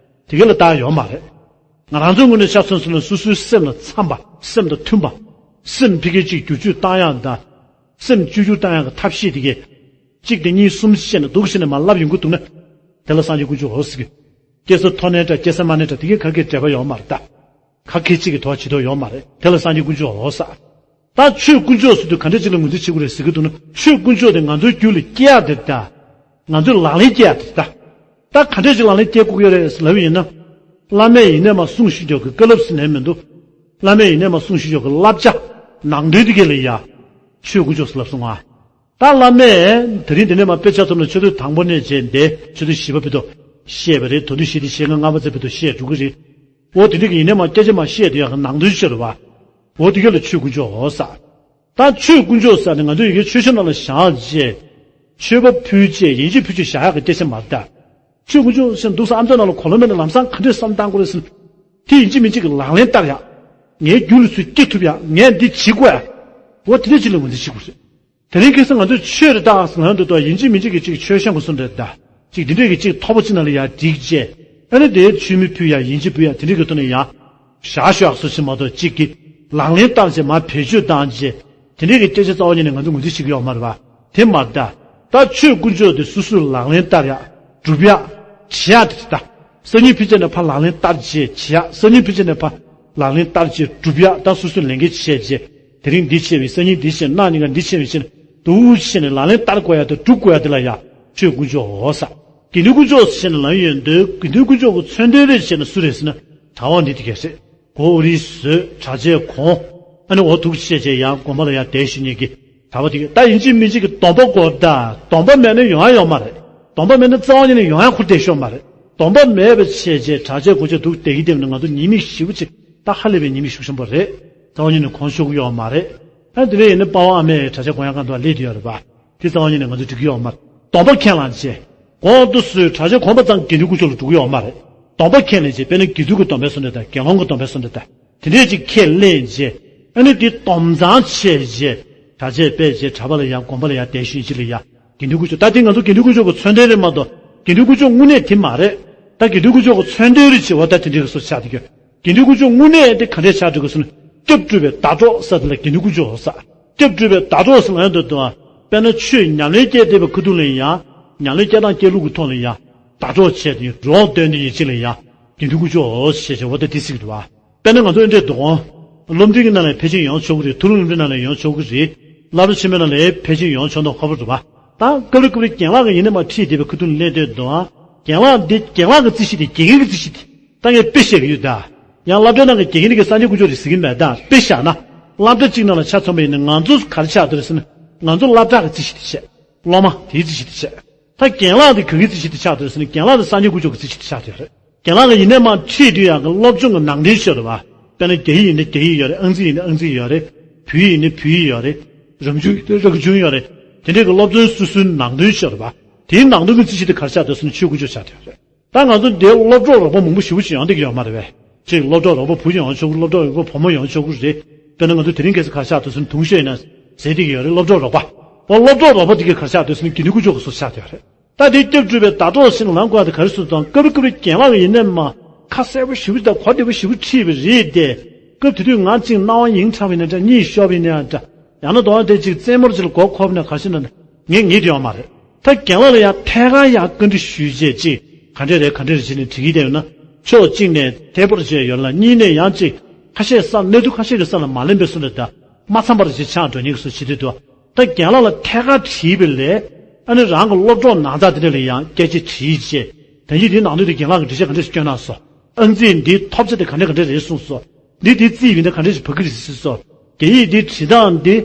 དེ་ག་ལ་བལྟ་ཡོད་མ་རེད། ང་རང་ཚོའི་ངོས་ནས་ཆ་མཚོན་སོང་ན་སོ་སོའི་སེམས་ལ་འཚམ་པ། སེམས་དང་མཐུན་པ། སེམས་ཕ་གིར་ཅིག་བསྒྱུར་བཅོས་བཏང་ཡག་དང་། སེམས་བཅོས་བསྒྱུར་བཏང་ཡག་གི་ཐབས་ཤེས་དེ་གས། གཅིག་དང་གཉིས་གསུམ་བཤད་ནས་འདུག་བྱས་ནས་མར་ལབ་ཡོང་གི་འདུག་ན། དེ་ལ་སངས་རྒྱས་དཀོན་མཆོག་འོ་ཟེར་གི། སྐྱེ་ས་མཐོ་ནའི་འདྲ། སྐྱེ་ས་དམའ་ནའི་འདྲ། དེ་གས་ག་གེ་འབྲེལ་བ་ཡོད་མ་རེད་ད། ག་གེ་གཅིག་གི་དོགས་བྱེད་དོགས་ཡོད་མ་རེད། དེ་ལ་སངས་རྒྱས་དཀོན་མཆོག་འོ་ས། ད་ཆོས་དཀོན་མཆོག་ཟེར་དུས་ག་འདྲས་ཅིག་ལ་ངོས་འཛིན་བྱེད་དགོས་རེད་ཟེར་གྱི་འདུག་ན། ཆོས་དཀོན་མཆོག་དེ་ང་ཚོའི་རྒྱུད་ལ་སྐྱེ་ཡག་དེ་ད། ང་ཚོས་ལག་ལེན་སྐྱེ་ཡག་དེ་ད། ད་ག་འདྲས་ཅིག་ལག་ལེན་སྐྱེ་དགོས་ཀྱི་རེད་ལབ་ཡིན་ན། བླ་མས་ཡིན་ནས་མ་གསུངས་ཞུ་རྒྱུ་གི་བཀའ་སློབ་ཟེར་ནས་མི་འདུག་བླ་མས་ཡིན་ནས་མ་གསུངས་ཞུ་རྒྱུ་གི་བསླབ་བྱ་ནང་དོན་དེ་གས་ལ་ཡ། ཆོས་དཀོན་མཆོག་ཟེར་ལབ་སོང་ང་། ད་བླ་མས་དེ་རིང་འདི་ནས་མ་དཔེ་ཆ་ཐོབ་ན་ཆོས་དུས་དང་པོ་ནས་བྱས་འདི་ཆོས་དུས་བཞི་པ་བར་དུ་བཤད་པ་རེད། དོན་དུ་བཤད་དེ་བཤད་ང་ལྔ་པ་ཚེ་བར་དུ་བཤད་འགྲོ་གི་རེད། འོ་དེ་འདྲ་གི་ཡིན་ནས་མ་སྐད་ཆ་མ་བཤད་དེ་ཡག་གི་ནང་དོན་ཤོད་རེད་བ། འོ་དེ་ག་ལ་ཆོས་དཀོན་མཆོག་འོ་ས། ད་ཆོས་དཀོན་མཆོག་ས་ནི་ང་ཚོ་ཡི་གེ་མཆོད་བཤམ་ནང་ལ་བཞག་རྗེས། མཆོད་པ་ཕུལ་རྗེས་ཡིན་གཅིག་ཕུལ་རྗེས་བཞག་ཡག་གི་སྐད་ཆ་མ་རེད་ད། ཆོས་དཀོན་མཆོག་ཟེར་འདུག་ས་ཨ་མདོ་ནང་ལ་གོ་ལོ་མེད་ན་ལམ་སང་ག་འདྲས་བསམ་བཏང་དགོས་རེད་ཟེར། དེ་ཡིན་གཅིག་མིན་གཅིག་གི་ལག་ལེན་བསྟར་ཡག་ངའི་རྒྱུད་ལ་ཚུར་སྐྱེ་ཐུབ་ཡག་ངས་འདི་བྱེད་དགོས་ཡག་འོ་དེ་འདྲས་ཅིག་ལ་ངོས་འཛིན་བྱེད་དགོས་རེད། དེ་རིང་ཁ་སང་ང་ཚོས་ཆོས་རེ་བཏགས་ཟེར་ལབ་འདུག་ཏོ། ཡིན་གཅིག་མིན་གཅིག་གི་གཅིག་མཆོད་བཤམ་གྱི་སོ་འདྲ་ད། གཅིག་འདི་འདྲས་ཀྱི་གཅིག་ཐོག་པ་གཅིག་ནང་ལ་ཡར་བསྒྲིགས་རྗེས། ཨ་ནི་དེའི་མཆོད་མེ་ཕུལ་ཡག་ཡིན་གཅིག་ཕུལ་ཡག་དེ་འདྲས་ཀྱི་ཐོག་ནས་ཡར། བཞག་ཤོག་སོ་ཞིག་མ་གཏོགས་གཅིག་གི་ལག་ལེན་བསྟར་བྱས་མ་བེད་སྤྱོད་བཏང་རྗེས། དེ་འདྲས་ཀྱི་སྐད་ཆ་རྩ་བ་ཉིད་ནས་ང་ཚོ་ངོས་འཛིན་བྱེད་ཀྱི་ཡོད་མ་རེད་བ། དེ་མ་རེད་ད། ད་ཆོས་དཀོན་མཆོག་དེ་སོ་སོས་ལག་ལེན་བསྟར་ཡག་སྒྲུབ་ཡག་བྱེད་ཡག་དེ་རེད་ད། སང་ཉིན་ཕུལ་རྗེས་ནས་ཕར་ལག་ལེན་བསྟར་བྱས་བྱེད་ཡག་སང་ཉིན་ཕུལ་རྗེས་ནས་ཕར་ལག་ལེན་བསྟར་བྱས་སྒྲུབ་ཡག་ད་སོ་སོས་ལས་འགན་བྱས་རྗེས། དེ་རིང་འདི་བྱས་པའི་སང་ཉིན་འདི་བྱས་གནངས་ཉིན་ཀ་འདི་བྱས་པའི་ཕྱིར་འདུག་བྱས་ནས་ལག་ལེན་བསྟར་དགོས་ཡག་དང་སྒྲུབ་དགོས་ཡག་དེ་ལ་ཡ་ཆོས་དཀོན་མཆོག་འོ་ས། དགེ་འདུན་དཀོན་མཆོག་ཟེར་ནས་ལབ་ཡོང་དུས་དགེ་འདུན་དཀོན་མཆོག་གི་མཚོན་དོན་རེད་ཟེར་ན་སུ་རེད་ཟེར་ན་གྲྭ་པ་འདི་དེ་གས་རེད། གོ་འུ་རི་བཟོས་གྲྭ་ཆས་གོན། ཨ་ནི་འོ་ཐུག་བྱས་བྱས་ཡང་དགོན་པ་ལ་ཡང་བསྡད་ཞུ་མཁན་གྱི་གྲྭ་པ་དེ་གས་ད་ཡིན་གཅིག་མིན་གཅིག་གི་སྡོམ་པ་དགོས་ད། སྡོམ་པ་མེད་ན་ཡོང་ཡ་ཡོད་མ་རེད། སྡོམ་པ་མེད་ན་རྩ་བ་ཉིད་ནས་ཡོང་ཡ་ཁུར་བསྡད་ཤོག་མ་རེད། སྡོམ་པ་མེད་པ་བྱས་བྱས་གྲྭ་ཆས་གོན་བྱས་འདུག་བསྡད་ཀྱི་བསྡད་ན་ང་ཚོ་ཉེས་དམིགས་ཞེ་པོ་ཅིག་ད་ཧ་ལས་པའི་ཉེས་དམིགས་ཤུགས་ཆེན་པོ་རེད། རྩ་བ་ཉིད་ནས་གོན་ཆོག་གི་ཡོད་མ་རེད། ཨ་དེ་འདྲ་ཡིན་ན་པ་ཝང་ཨ་མས་གྲྭ་ཆས་གོན་ཡ་གང་དུ་སླེབས་ཀྱི་ཡོད་རེད་པ། དེ་རྩ་བ་ཉིད་ནས་ང་ཚོ་འགྲིག་གི་ཡོད་མ་རེད། སྡོམ་པ་ཁས་བླངས་བྱས། གོང་དུ་སུས་གྲྭ་ཆས་གོན་པ་ཙམ་དགེ་འདུན་དཀོན་མཆོག་ལ་འགྲོ་གི་ཡོད་མ་རེད། སྡོམ་པ་ཁས་ལེན་བྱས་དཔེར་ན་དགེ་འདུན་གྱི་སྡོམ་པའི་སོ་འདྲ་དང་དགེ་སློང་གི་སྡོམ་པའི་སོ་འདྲ་དང་དེ་འདྲས་ཅིག་ཁས་ལེན་བྱས། ཨ་ནི་དེ་སྡོམ་གཙང་བྱས་བྱས། གྲྭ་ཆས་སྤེལ་བྱས་གྲྭ་པ་ལ་ཡང་དགོན་པ་ལ་ཡང་བསྡད་ཤུལ་ཅིག་ལ་ཡང་དགེ་འདུན་དཀོན་མཆོག་ད་དེ་ང་ཚོ་དགེ་འདུན་དཀོན་མཆོག་གི་མཚོན་དོན་རེད་མ་གཏོགས་དགེ་འདུན་དཀོན་མཆོག་དངོས་གནས་དེ་མ་རེད། ད་དགེ་འདུན་དཀོན་མཆོག་གི་མཚོན་དོན་རེད་བྱས་པ་ད་དེ་འདྲས་ཀྱི་སོ་ཆགས་བསྡད་ཀྱི་ཡོད། དགེ་འདུན་དཀོན་མཆོག་དངོས་གནས་དེ་ག་འདྲས་ཆགས་འགྲོ་གི་སོང་ན། སྐྱབས་སྒྲུབ་པའི་ཟླ་གྲོགས་ཟེར་དེ་ལ་དགེ་འདུན་དཀོན་མཆོག་ཟེར། སྐྱབས་སྒྲུབ་པའི་ཟླ་གྲོགས་ཟེར་ལབ་ཡོང་དུས་དང་། དཔེར་ན་ཆོས་ཉམས་ལེན་སྐྱེས་བསྡད་པའི་ཁ་ཐུག་ལ་ཡང་། ཉམས་ལེན་སྐྱེས་སྟངས་སྐྱེས་ལུགས་ཀྱི་ཐོག་ལ་ཡང་། ཟླ་གྲོགས་བྱས་ཏེ་རོགས་སྟོན་དེ་ཡིན་ཅིག་ལ་ཡང་། དགེ་འདུན་དཀོན་མཆོག་ཟེར་བྱས་འོ་ད་དེ་ཟེར་གྱི་འདུག་བ། དཔེར་ན་ང་ཚོ་འདྲའི་འདུག་གོ། སློབ་འབྲིང་གི་ནང་ལ་ཕལ་ཆེར་ཡོང་ཆོག་གི་རེད། མཐོ་རིམ་སློབ་འབྲིང་ནང་ལ་ཡོང་ཆོག་གི་རེད། སློབ་གྲྭ་ཆེན་མོའི་ནང་ལ་ཕལ་ཆེར་ཡོང་ཆོག་མདོག་ཁ་པོ་རེད་བ། ད་སྐབས་རེ་སྐབས་རེ་རྒན་ལགས་ཀྱིས་ཡིན་ན་མ་ཁྲིད་བསྡད་པའི་ཁ་ཐུག་ལ་སླེབས་དུས་དང་། རྒན་ལགས་འདི་རྒན་ལགས་ཀྱི་རྩིས་གཞི་དེ་དགེ་རྒན་གྱི་རྩིས་གཞི་དེ། ད་ངས་དཔེ་བཤད་ཀྱི་ཡོད་ད། ཡང་སློབ་གྲྭའི་ནང་གི་དགེ་རྒན་དེ་གས་སངས་རྒྱས་དཀོན་མཆོག་རེད་ཟེར་གྱི་མེད་ད། དཔེ་བཞག་ན། སློབ་གྲྭ་གཅིག་ནང་ལ་ཆ་མཚོན་པ་ཡིན་ན་ང་ཚོ་ག་རེ་ཆགས་འདུག་ཟེར་ན། ང་ཚོ་སློབ་གྲྭ་གི་རྩིས་གཞི་དེ་བྱས། སློབ་མ་དེའི་རྩིས་གཞི་དེ་བྱས། ད་རྒན་ལགས་དེ་ག་གི་རྩིས་གཞི་དེ་ཆགས་འདུག་ཟེར་ན་རྒན་ལགས་དེ་སངས་རྒྱས་དཀོན་མཆོག་གི་རྩིས་གཞི་དེ་ཆགས་བསྡད་ཡོད་རེད། རྒན་ལགས་ཀྱིས་ཡིན་ནའི་མ་ཁྲིད་དུས་ཡང་གི་སློབ་སྦྱོང་གི་ནང་དོན་ཤོད་རེད་བ། དཔེར་ན་རྒྱ་ཡིག་ཡིན་ན་རྒྱ་ཡིག་ཡོད་རེད། ཨང་རྩིས་ཡིན་ན་ཨང་རྩིས་ཡོད་རེད། བོད་ཡིག་ཡིན་ན་བོད་ཡིག་ཡོད་རེད། རང་གཞུང་ཡིན་ན་རང་གཞུང་ཡོད་རེད། དེ་འདྲའི་གི་སློབ་ཚན་སོ་སོའི་ནང་དོན་ཤོད་རེད་བ། དེའི་ནང་དོན་གྱི་རྩིས་གཞི་དེ་ག་རེ་ཆགས་འདུག་ཟེར་ན་ཆོས་དཀོན་མཆོག་ཆགས་བསྡད་ཡོད་རེད། ད་ང་ཚོ་འདིར་སློབ་གྲོགས་རོགས་པ་མང་པོ་ཞེ་པོ་ཅིག་ཡོང་བསྡད་ཀྱི་ཡོད་མ་རེད་པས། ཅིག་སློབ་གྲོགས་རོགས་པ་བུ་ཡོང་ཆོག་གི། སློབ་གྲོགས་རོགས་པ་བུ་མོ་ཡོང་ཆོག་གི་རེད། དཔེར་ན་ང་ཚོ་དེ་རིང་ཁ་སང་ག་རེ་ཆགས་འདུག་ཟེར་ན་དུང་ཤོས་ཡིན་ན་ཟས་བསྡད་ཀྱི་ཡོད་རེད། སློབ་གྲོགས་རོགས་པ། འོ་སློབ་གྲོགས་རོགས་པ་དེ་གས་ག་རེ་ཆགས་འདུག་ཟེར་ན་དགེ་འདུན་དཀོན་མཆོག་གི་སོ་ཆགས་བསྡད་ཡོད་རེད། ད་དེ་སྐྱབས་སྒྲུབ་པའི་ཟླ་གྲོགས་ཟེར་ནས་ལབ་དགོས་པ་དེ་ག་རེ་ཟེར་དང་སྐབས་རེ་སྐབས་རེ་རྒན་ལགས་ཀྱིས་ཡིན་ནའི་མ་ཁ་གསལ་པོ་ཞེ་པོ་དང་གོ་བདེ་པོ་ཞེ་པོ་ཁྲིད་པ་རེད་དེ། སྐབས་དེ་དུས་ང་ཅིག་སྣང་བ་ཡེངས་དྲགས་པ་ཡིན་ན་འདྲ། གཉིད་ཤོར་བ་ཡིན་ན་འདྲ། ཡང་ན་དོ་དེ་ཅིག་རྩེད་མོར་ཅིག་ལ་མགོ་འཁོར་བ་ན་ག་ཤེད་ན་ངས་ངེས་དེ་ཡོད་མ་རེད། ད་རྒན་ལགས་ལ་ཡང་ཐད་ཀར་ཡང་བཀའ་འདྲི་ཞུས་རྗེས་ཅིག་ག་འདྲས་རེད་ག་འདྲས་རེད་ཅེས་ནས་དྲི་གི་བསྡད་ཡོད་ན། ཕྱོགས་གཅིག་ནས་དེ་པར་བྱས་ཡོད་ལ་གཉིས་ནས་ཡང་ཅིག་ཁ་ཤས་ས་གནས་ཚུལ་ཁ་ཤས་ཀྱི་ས་ལ་མ་ལེན་པའི་སུ་འདྲ་ད་མ་འཚམས་པར་ཅིག་ཆགས་འགྲོ་མཁན་གྱི་སུ་བྱེད་དུས་དུ། ད་རྒན་ལགས་ལ་ཐད་ཀར་དྲིས་པ་ལས། ཨ་ནི་རང་གི་སློབ་གྲོགས་ནང་ཚགས་དེ་འདྲ་ལ་ཡང་སྐད་ཆ་དྲིས་རྗེས། ད་ཡིག་དེའི་ནང་དོན་དེ་རྒན་ལགས་ཀྱིས་འགྲེལ་བཤད་ག་འདྲ་ཞིག་བསྐྱོན་གནང་སོང་། ཨང་རྩིས་འདིའི་ཐོབ་ཆ་དེ་ག་འདྲ་ག་འདྲ་རེད་གསུངས་སོང་། འདི་དེ་རྩིས་ཡིན་ན་ག་འདྲ་ཞིག་བག་གི་རེད་ཟེར་སོང་། རྒྱ་ཡིག་འདི་བྲིས་སྟངས་འདི།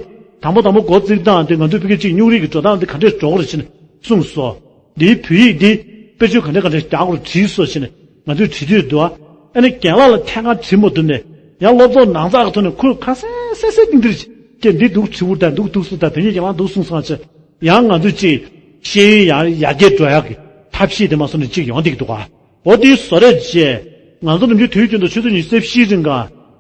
དང་པོ་དང་པོ་འགོ་བཙུགས་སྟངས་འདི་ང་ཚོའི་ཕ་གི་གཅིག་སྨྱུག་རིས་ཀྱི་འགྲོ་སྟངས་འདི་ག་འདྲས་འགྲོ་གི་རེད་ཟེར་ནས་གསུངས་སོང་། འདིའི་བོད་ཡིག་འདི་དཔེ་བརྗོད་ག་འདྲས་ག་འདྲས་རྒྱག་དགོས་རེད་དྲིས་སོང་ཟེར་ནས་ང་ཚོས་དྲིས་དུས་འདུག་ཨ། ཨ་ནི་རྒན་ལགས་ལ་ཐད་ཀར་དྲིས་མ་ཐུབ་ནས་ཡང་སློབ་ཚོགས་ནང་ཚགས་ཀྱི་ཐོག་ནས་ཁོས་ཁ་གསལ་གསལ་གསལ་ཏིང་ཏིར་ཅིག་འདི་འདུག་དྲི་བུར་དང་འདུག་འདུག་སུ་དང་དེ་ཉིད་རྒན་ལགས་འདུག་གསུངས་སོང་ཅེས་ཡང་ང་ཚོས་ཅིག་ཤེས་ཡོན་ཡར་ཡར་རྒྱས་འགྲོ་ཡག་གི་ཐབས་ཤེས་དེ་མ་སོང་ནས་ཅིག་ཡོང་བསྡད་ཀྱི་འདུག་ཨ། འོ་དེའི་བཟོ་རེད་ཅེས། ང་ཚོ་ནམ་རྒྱུན་དུས་རྒྱུན་དུ་ཆུ་ཚོད་ཉི་ཤུ་རྩ་བཞིའི་རིང་ག་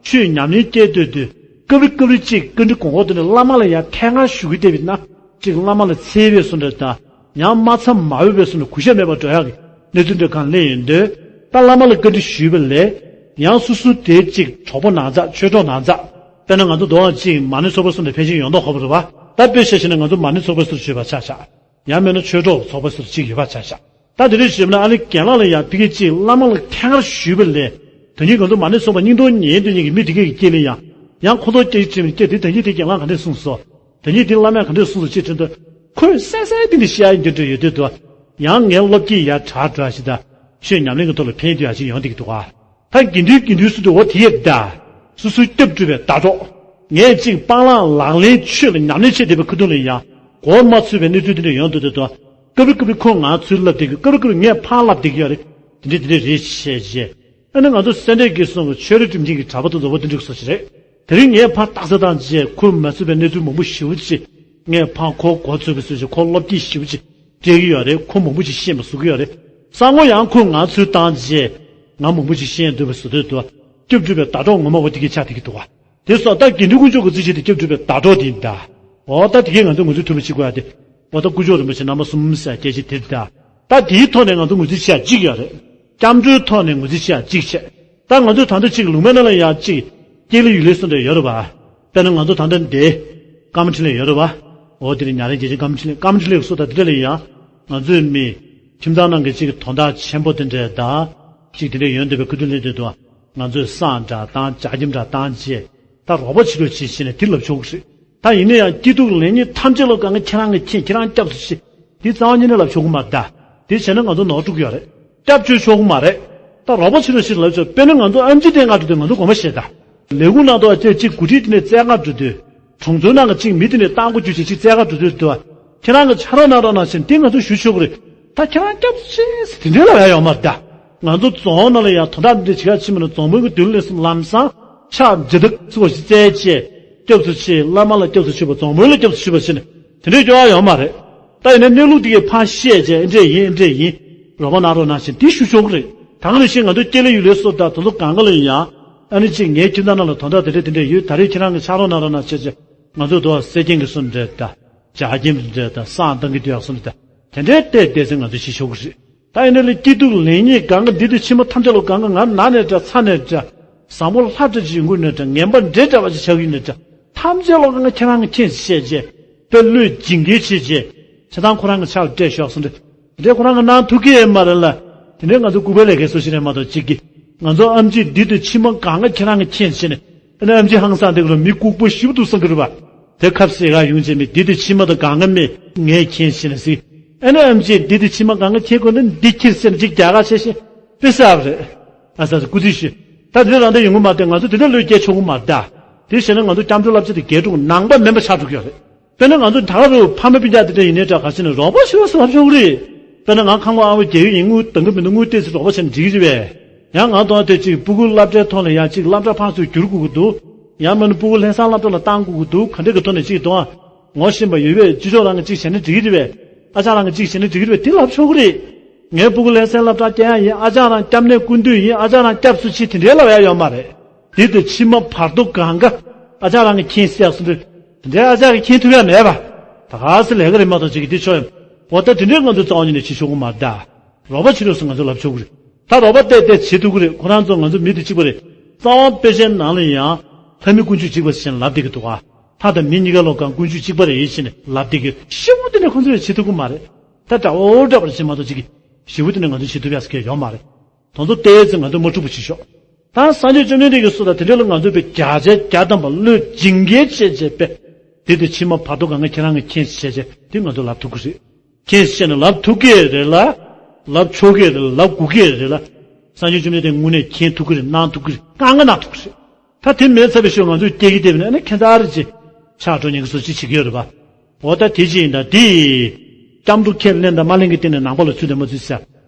ཆོས་ཉམས་ལེན་སྐྱེལ་སྡོད་དུས་སྐབས་རེ་སྐབས་རེ་གཅིག་བཀའ་འདྲི་དགོངས་འོག་ཏུ་ནས་བླ་མ་ལ་ཡང་ཐད་ཀར་ཞུ་གི་བསྡད་པ་ཡིན་ན་གཅིག་བླ་མ་ལ་འཚེར་བའི་བཟོ་འདྲ་དང་ཡང་མ་འཚམས་མ་འོས་པའི་བཟོ་འདྲ་གུས་ཞབས་མེད་པར་འགྲོ་ཡག་གི་གནས་ཚུལ་འདྲ་གང་སླེབས་ཡོང་དུས་ད་བླ་མ་ལ་བཀའ་འདྲི་ཞུས་པ་ལས་ཡང་སོ་སོ་དེ་གཅིག་གྲོགས་པོ་ནང་ཚགས་ཆོས་གྲོགས་ནང་ཚགས་དཔེར་ན་ང་ཚོ་མདོ་བ་གཅིག་མ་ཎི་ཚོགས་པ་བཟོ་འདྲ་ཕལ་ཆེར་ཡོང་མདོག་ཁ་པོ་རེད་བ། ད་དཔེ་བཤད་བྱས་ན་ང་ཚོ་མ་ཎི་ཚོགས་པ་ཟེར་བརྗོད་པ་ཆགས་ཆགས། ཡང་མིན་ན་ཆོས་གྲོགས་ཚོགས་པ་ཟེར་གཅིག་ཡོད་པ་ཆ་བཞག་ད་དེ་འདྲ་ཞུས་པ་ན་ཨ་ནི་རྒན་ལགས་ལ་ཡང་ཕ་གི་གཅིག་བླ་མ་ལ་ཐད་ཀར་ཞུས་པ་ལས། དོན་སྙིང་གང་དུ་མ་ཎི་ཚོགས་པ་སྙིང་སྟོབས་ཉན་དོན་སྙིང་གི་མི་དེ་གས་ཀྱི་སྐྱེས་ལ་ཡང་ ཡང་ཁོ་ཚོ་སྐད་ཆ་དྲིས་མི་སྐད་དེ་ད་ཉིད་དེ་རྒན་ལགས་ག་འདྲས་གསུངས་སོང་། ད་ཉིད་དེ་བླ་མས་ག་འདྲས་གསུངས་སོང་ཅེས་དྲིས་དུས། ཁོས་གསལ་གསལ་དེ་འདྲ་བཤད་ཡ་འདི་འདྲ་ཡོད་དུས་དུ། ཡང་ངའི་བློ་སྐྱེད་ཡ་དྲག་དྲག་ཞིག་དང་། ཆོས་ཉམས་ལེན་གྱི་ཐོག་ལ་ཕན་བདེ་བ་ཞིག་ཡོང་བསྡད་ཀྱི་འདུག་ག་ད་དགེ་འདུན་དགེ་འདུན་སུ་དུ་འོ་དེ་ཡས་ད། སོ་སོའི་སྐྱབས་བཅོལ་བའི་ཟླ་གྲོགས། ངས་ཅིག་སྤང་བླང་ལག་ལེན་ཆོས་ལ་ཉམས་ལེན་བྱེད་བསྡད་པའི་ཁ་ཐུག་ལ་ཡང་། མགོ་མ་ཚོས་པའི་གནས་ཚུལ་དེ་འདྲ་ཡོང་འདུག་དེ་དུ། སྐབས་རེ་སྐབས་རེ་ཁོ་ང་ཚོས་ལབ་བསྡད་ཀྱི། སྐབས་རེ་སྐབས་རེ་ངས་ཕར་ལབ་བསྡད་ཀྱི་ཡོད་རེད། དེ་འདྲ་དེ་འདྲ་རེད་བཤད་བྱས། ཨ་ནི་ང་ཚོ་སེ་འབྲས་དགེ་གསུམ་གྱི་ཆོས་ར་སྒྲིབ་སྦྱིན་གྱི་གྲྭ་པ་དེ་ཚོ་འོ་དེ་འདྲ་གི་བཟོ་ཞིག་རེད། དེ་རིང་ངས་ཕར་རྟགས་གསལ་བཏང་བྱས་ཁོས་མ་ཚོས་པའི་གནས་ཚུལ་མང་པོ་ཞེ་པོ་ཅིག་ངས་ཕར་ཁོ་མགོ་ཚོས་པའི་བཟོ་ཞིག་ཁོ་བློ་སྐྱེད་ཞེ་པོ་ཅིག་སྤྲད་ཀྱི་ཡོད་རེད། ཁོ་མང་པོ་ཅིག་ཤེས་མ་བཟོ་གི་ཡོད་རེད། སང་ངོ་ཡང་ཁོས་ང་ཚོས་བཏང་བྱས། ང་མང་པོ་ཅིག་ཤེས་འདོད་པའི་བཟོ་འདོད་དུ། སྐྱབས་བཅོལ་བའི་ཟླ་གྲོགས་ངོ་མ་འོ་དེ་གི་ཆགས་བསྡད་ཀྱི་འདུག་ག་དེ་སོགས་ད་དགེ་འདུན་དཀོན་མཆོག་གི་རྩིས་བྱེད་དེ་སྐྱབས་བཅོལ་བའི་ཟླ་གྲོགས་དེ་ཡིན་ད། འོ་ད་དེ་གས་ང་ཚོས་ངོས་འཛིན་ཐུབ་པ་བྱེད་དགོས་ཡ་དེ། འོ་ད་དཀོན་མཆོག་རིན་པོ་ཆེ་རྣམ་པ་གསུམ་ཟེར་སྐད་ཆ་དེ་ད། ད་དེའི་ཐོག་ནས་ང་ཚོ་ངོས་འཛིན་བྱེད་ཡ་གཅིག་ཡོད་རེད། སྐྱབས་འགྲོའི་ཐོག་ནས་ངོས་འཛིན་བྱེད་ཡ་གཅིག་བྱས། ད་ང་ཚོས་ད་ལྟ་གཅིག་ལུང་པའི་ནང་ལ་ཡ་གཅིག་ཀེ་ལི་ཡུལ་ལས་སུ་འདྲ་ཡོད་རེད་བ། དཔེར་ན་ང་ཚོ་ད་ལྟ་འདི། ཀམ་ཁྲི་ལས་ཡོད་རེད་བ། འོ་དེ་ནས་ཉ་རེ་རྒྱལ་ཆེན་ཀམ་ཁྲི་ལས་ཀམ་ཁྲི་ལས་སུ་ད་དེ་འདྲ་ལ་ཡ། ང་ཚོས་མི། ཁྱིམ་ཚང་ནང་གི་གཅིག་དོན་དག་ཆེན་པོ་དེ་འདྲ་ད། གཅིག་དེ་འདྲ་ཡོང་འདོད་པའི་ཁུ་ཐུ་ལེན་འདོད་དུ། ང་ཚོས་བསང་འདྲ་བཏང་། ཇ་སྐྱེམས་འདྲ་བཏང་བྱས། ད་རོགས་པ་བྱེད་རོགས་བྱེད་ཟེར་ནས་དེ་ལབ་ཆོག་གི་རེད། ད་ཡིན་ན་ཡང་སྐྱིད་སྡུག་ལེགས་ཉེས་ཐམས་ཅད་ལོ་གང་ག་ཁྱེད་རང་གིས་མཁྱེན། ཁྱེད་རང་སྐྱབས་སུ་མཆི། དེ་རྩ་བ་ཉིད་ནས་ལབ་ཆོག་གི་མ་རེད་ད། དེ་བྱས་ན་ང་ཚོ་ནོར་འགྲོ་གི་ཡོད་རེད། སྐྱབས་བཅོལ་ཆོག་གི་མ་རེད། ད་རོགས་པ་བྱེད་རོགས་བྱེད་ལབ་ཆོག་དཔེར་ན་ང་ཚོ་ཨེམ་ཆི་དེ་སྔ་དྲོ་དེ་ང་ཚོ་དགོངས་པ་བཞེས་ད། ལས་ཁུངས་ནང་དུ་ཨ་ཅེ་གཅིག་འགོ་ཁྲིད་དེ་ནས་བཙལ་ག་འགྲོ་དུས། གྲོང་ཚོའི་ནང་གི་གཅིག་མི་དེ་ནས་རྟ་མགོ་རྒྱུག་བྱས་གཅིག་བཙལ་ག་འགྲོ་དུས་དུ། ཁྱེད་རང་གི་ཕྱག་རོགས་གནང་རོགས་གནང་ཟེར་དེ་ང་ཚོ་ཞུ་ཆོག་གི་རེད། ད་ཁྱེད་རང་སྐྱབས་སུ་མཆི་ཟེར་དེ་འདྲའི་ལབ་ཡ་ཡོད་མ་རེད་ད། ང་ཚོ་རྫོང་ནང་ལ་ཡང་དོན་དག་འདི་འདྲ་བྱེད་ག་ཕྱིན་པ་ན་རྫོང་དཔོན་གྱི་མདུན་ལ་སོང་ལམ་སང་ཕྱག་མཇལ་དུ་ཚུར་བ་ཞིག་བཙལ་བྱས། སྐྱབས་སུ་མཆི། བླ་མ་ལ་སྐྱབས་སུ་མཆི་བ། རྫོང་དཔོན་ལ་སྐྱབས་སུ་མཆི་བ་ཟེར་ནས་དེ་འདྲའི་སྐྱོ་བ་ཡོད་མ་རེད། ད་ཡིན་ན་གནས་ལུགས་འདི་གའི་ཕར་བཤད་བྱས། འདི་འདྲ་ཡིན། འདི་འདྲ་ཡིན། རོགས་པ་གནང་རོགས་གནང་ཞེས་འདི་ཞུ་ཆོག་གི་རེད། ད་ག་ནང་བཞིན་ང་ཚོ་ཀེ་ལི་ཡུལ་ལས་སུ་ད་དེ་ཚོ་གང་ག་ལ་ཡང་། ཨ་ནི་གཅིག་ངའི་ཁྱིམ་ཚང་ནང་ལ་དོན་དག་དེ་འདྲ་དེ་འདྲ་ཡོད། ད་རེས་ཁྱེད་རང་གི་ཕྱག་རོགས་གནང་རོགས་གནང་བྱས་བྱས། ང་ཚོ་དོ་སེ་ཀེང་གི་སོ་འདྲ་ད། ཇ་སྐྱེམས་འདྲ་ད། བསང་བཏང་གི་དུས་ཡག་སོ་འདྲ་ད། དེ་འདྲའི་བལྟས་བལྟས་ཚེ་ང་ཚོ་ཤི་ཆོག་གི་རེད། ད་ཡིན་ན་ལས་སྐྱིད་སྡུག་ལེགས་ཉེས་གང་ག་འདི་དུས་ཕྱི་མ་ཐམས་ཅད་ལོ་གང་ག་ང་ན་ནས་འདྲ་ཚ་ནས་འདྲ། བཟང་པོ་ལྷ་འདྲ་ཅིག་ཡོང་གི་ནས་འདྲ། ངན་པ་འདྲེ་འདྲ་བ་ཅིག་ཆགས་ཀྱི་ནས་འདྲ། ཐམས་ཅད་ལོ་གང་ག་ཁྱེད་རང་གིས་མཁྱེན་ཤེས་བྱས། དཔེ་བློས་འཇིགས་སྐྱེལ་བྱས་བྱས། བྱས་ཙང་ཁོ་རང་གི་ཕྱག་སྤྲད་ཤོག་སོ་འདྲ། དེ་འདྲའི་ཁོ་རང་གིས་གནང་ཐུབ་ཀྱི་ཡོད་མ་རེད་ལ། དེ་འདྲའི་ང་ཚོ་ལྐུགས་པའི་ལས་ཀའི་སོ་ཞིག་རེད་མ་གཏོགས་གཅིག་གིས། ང་ཚོ་ཨེམ་ཆི་འདི་དུས་ཕྱི་མ་གང་ག་ཁྱེད་རང་གིས་མཁྱེན་བྱས་ནས། ཨ་ནི་ཨེམ་ཆི་ཧང་སང་དེ་ག་རུ་མི་ལྐུགས་པ་ཞིག་འདུག་བསམ་གྱི་རེད་པ། དེ་ཁབ་སེ་ག་ཡོང་བྱས་མི་འདི་དུས་ཕྱི་མ་དང་གང་ག་མེད་ངས་མཁྱེན་བྱས་ནས་ཟིག་ཨ་ནི་ཨེམ་ཆི་འདི་དུས་ཕྱི་མ་གང་ག་ཁྱེད་ཁོ་ན་འདི་ཁྱེར་ཟེར་ནས་ཅིག་རྒྱ་གར་ཆེ་ཤེས་དཔེ་གསར་པ་རེད། ཨ་ས་ས་སྐུ་རྩིས་ཞུ། ད་དེ་རང་དེ་ཡོང་གི་མ་རེད། ང་ཚོ་དེ་འདྲ་བློས་འགེལ་ཆོག་གི་མ་རེད་ད། དེ་བྱས་ན་ང་ཚོ་སྐྱབས་འགྲོའི་བསླབ་བྱ་དེ་འགལ་འགྲོ་གི། ནང་པ་མིན་པ་ཆགས་འགྲོ་གི་ཡོད་རེད། དཔེར་ན་ང་ཚོ་ད་ག་རུ་ཕ་མ་སྤུན་ཀྱག་དེ་འདྲ་ཡིན་ནའི་འདྲ་ག་ཅི་ནས་རོགས་པ་ཞུ་བ་སུ་ལབ་ཆོག་གི་རེད། དཔེར་ན་ང་ཁང་པ་ཨ་བ་རྒྱལ་ཡུལ་ཡིན། དངུལ་འདང་གི་མི་འདུག་དངུལ་ཏོག་ཙམ་རོགས་པ་བྱས་ན་འགྲིག་གི་རེད་པས། ཡང་ང་དང་དེ་གཅིག་སྤུ་གུ་སློབ་གྲྭའི་ཐོག་ལ་ཡང་གཅིག་སློབ་གྲྭ་ཕར་ཚུར་བསྒྱུར་དགོས་ཀྱི་འདུག་ཡང་མིན་ན་སྤུ་གུ་ལྷ་སའི་སློབ་གྲྭ་ལ་བཏང་དགོས་ཀྱི་འདུག་ག་འདྲ་གི་ཐོག་ནས་གཅིག་དང་། ངོ་ཤེས་པ་ཡོད་པས་ཅི་ལྕོགས་རང་གིས་གཅིག་བྱས་ན་འགྲིག་གི་རེད་པས། ཨ་ཅག་རང་གིས་གཅིག་བྱས་ན་འགྲིག་གི་རེད་པས། དེ་ལབ་ཆོག་གི་རེད། ངའི་སྤུ་གུ་ལྷ་སའི་སློབ་གྲྭ་སྐྱེལ་ཡ་ཡིན། ཨ་ཅག་རང་སྐྱབས་གནས་སྐུ་མདུན་ཡིན། ཨ་ཅག་རང་སྐྱབས་སུ་མཆི་དེ་འདྲའི་ལབ་ཡ་ཡོད་མ་རེད། དེ་དུས་ཕྱི་མ་བར་དོ་གང་ག་ཨ་ཅག་རང་གིས་མཁྱེན་གསལ་སོང་དུས། དེ་འདྲའི་ཨ་ཅག་གིས་མཁྱེན་ཐུབ་ཡ་མེད་པ། ད་ག་སེ་ལས་ཀ་རེད་མ་གཏོགས་ཅིག་གི་དེ་ཆོག་ཡོད། འོ་ད་དེ་འདྲའི་ང་ཚོ་རྩ་བ་ཉིད་ནས་བྱེད་ཆོག་གི་མ་རེད་ད། རོགས་པ་བྱེད་རོགས་སུ་ང་ཚོ་ལབ་ཆོག་གི་རེད། ད་རོགས་པ་བལྟས་བལྟས་བྱེད་ཐུབ་ཀྱི་རེད། ཁོ་རང་ཚོ་ང་ཚོ་མི་དེ་གཅིག་པ་རེད། རྩ་བ་དཔེ་ཆའི་ནང་ལ་ཡང་ལྷ་མི་ཀུན་སྤྱོད་གཅིག་པ་ཞེས་ལབ་བསྡད་ཀྱི་འདུག་ག་ལྷ་དང་མི་གཉིས་ཀ་ལོ་གང་ཀུན་སྤྱོད་གཅིག་པ་རེད་ཞེས་ནས་ལབ་བསྡད་ཀྱི། ཞེ་པོ་དེ་ནས་ཁོ་ཚོས་བྱེད་ཐུབ་ཀྱི་མ་རེད། ད་འདྲ་བོ་འདྲ་བར་བྱེད་མ་གཏོགས་ཅིག་གི་ཞེ་པོ་དེ་ནས་ང་ཚོས་བྱེད་ཐུབ་ཡ་ཟེར་མཁན་ཡོད་མ་རེད། དེ་ཚོ་བལྟས་ཚེ་ང་ཚོ་མ་འཁྲུག་པ་བྱེད་ཤོག་ད་སངས་རྒྱས་བཅོམ་ལྡན་འདས་ཀྱིས་གསུངས་དང་དེ་འདྲ་ལ་ང་ཚོས་དཔེ་བརྒྱ་ཆ་བརྒྱ་ཐམ་པ་བློས་འཇིགས་སྐྱེལ་བྱས་བྱས་པས། དེ་དུས་ཕྱི་མ་བར་དོ་གང་ག་ཁྱེད་རང་གིས་མཁྱེན་བྱས་བྱས་དེ་ང་ཚོས་ལབ་ཐུབ་ཀྱི་རེད། མཁྱེན་བྱས་ནས་ལབ་ཐུབ་ཀྱི་རེད་ལ། ལབ་ཆོག་གི་རེད་ལ། ལབ་དགོས་ཀྱི་རེད་ལ། སངས་རྒྱས་བཅོམ་ལྡན་འདས་དངོས་གནས་མཁྱེན་ཐུབ་ཀྱི་རེད། གནང་ཐུབ་ཀྱི་རེད། གང་ག་གནང་ཐུབ་ཀྱི་རེད། ད་དེ་མེད་ཚར་བའི་ཤུལ་ང་ཚོས་སྐྱེལ་གྱི་བསྡད་པ་ན་ཨ་ནི་ཁྱད་མཚར་ཅིག་ཆགས་འགྲོ་མཁན་གྱི་བཟོ་ཅིག་བྱེད་ཀྱི་ཡོད་རེད་པ། འོ་ད་དེ་ཅི་ཡིན་ད། དེ་སྐྱབས་འགྲོ་ཁས་ལེན་དང་མ་ལེན་གྱི་སྟེང་ནས་ནང་པ་ལ་ཚུད་དང་མ་ཚུད་ཟེར་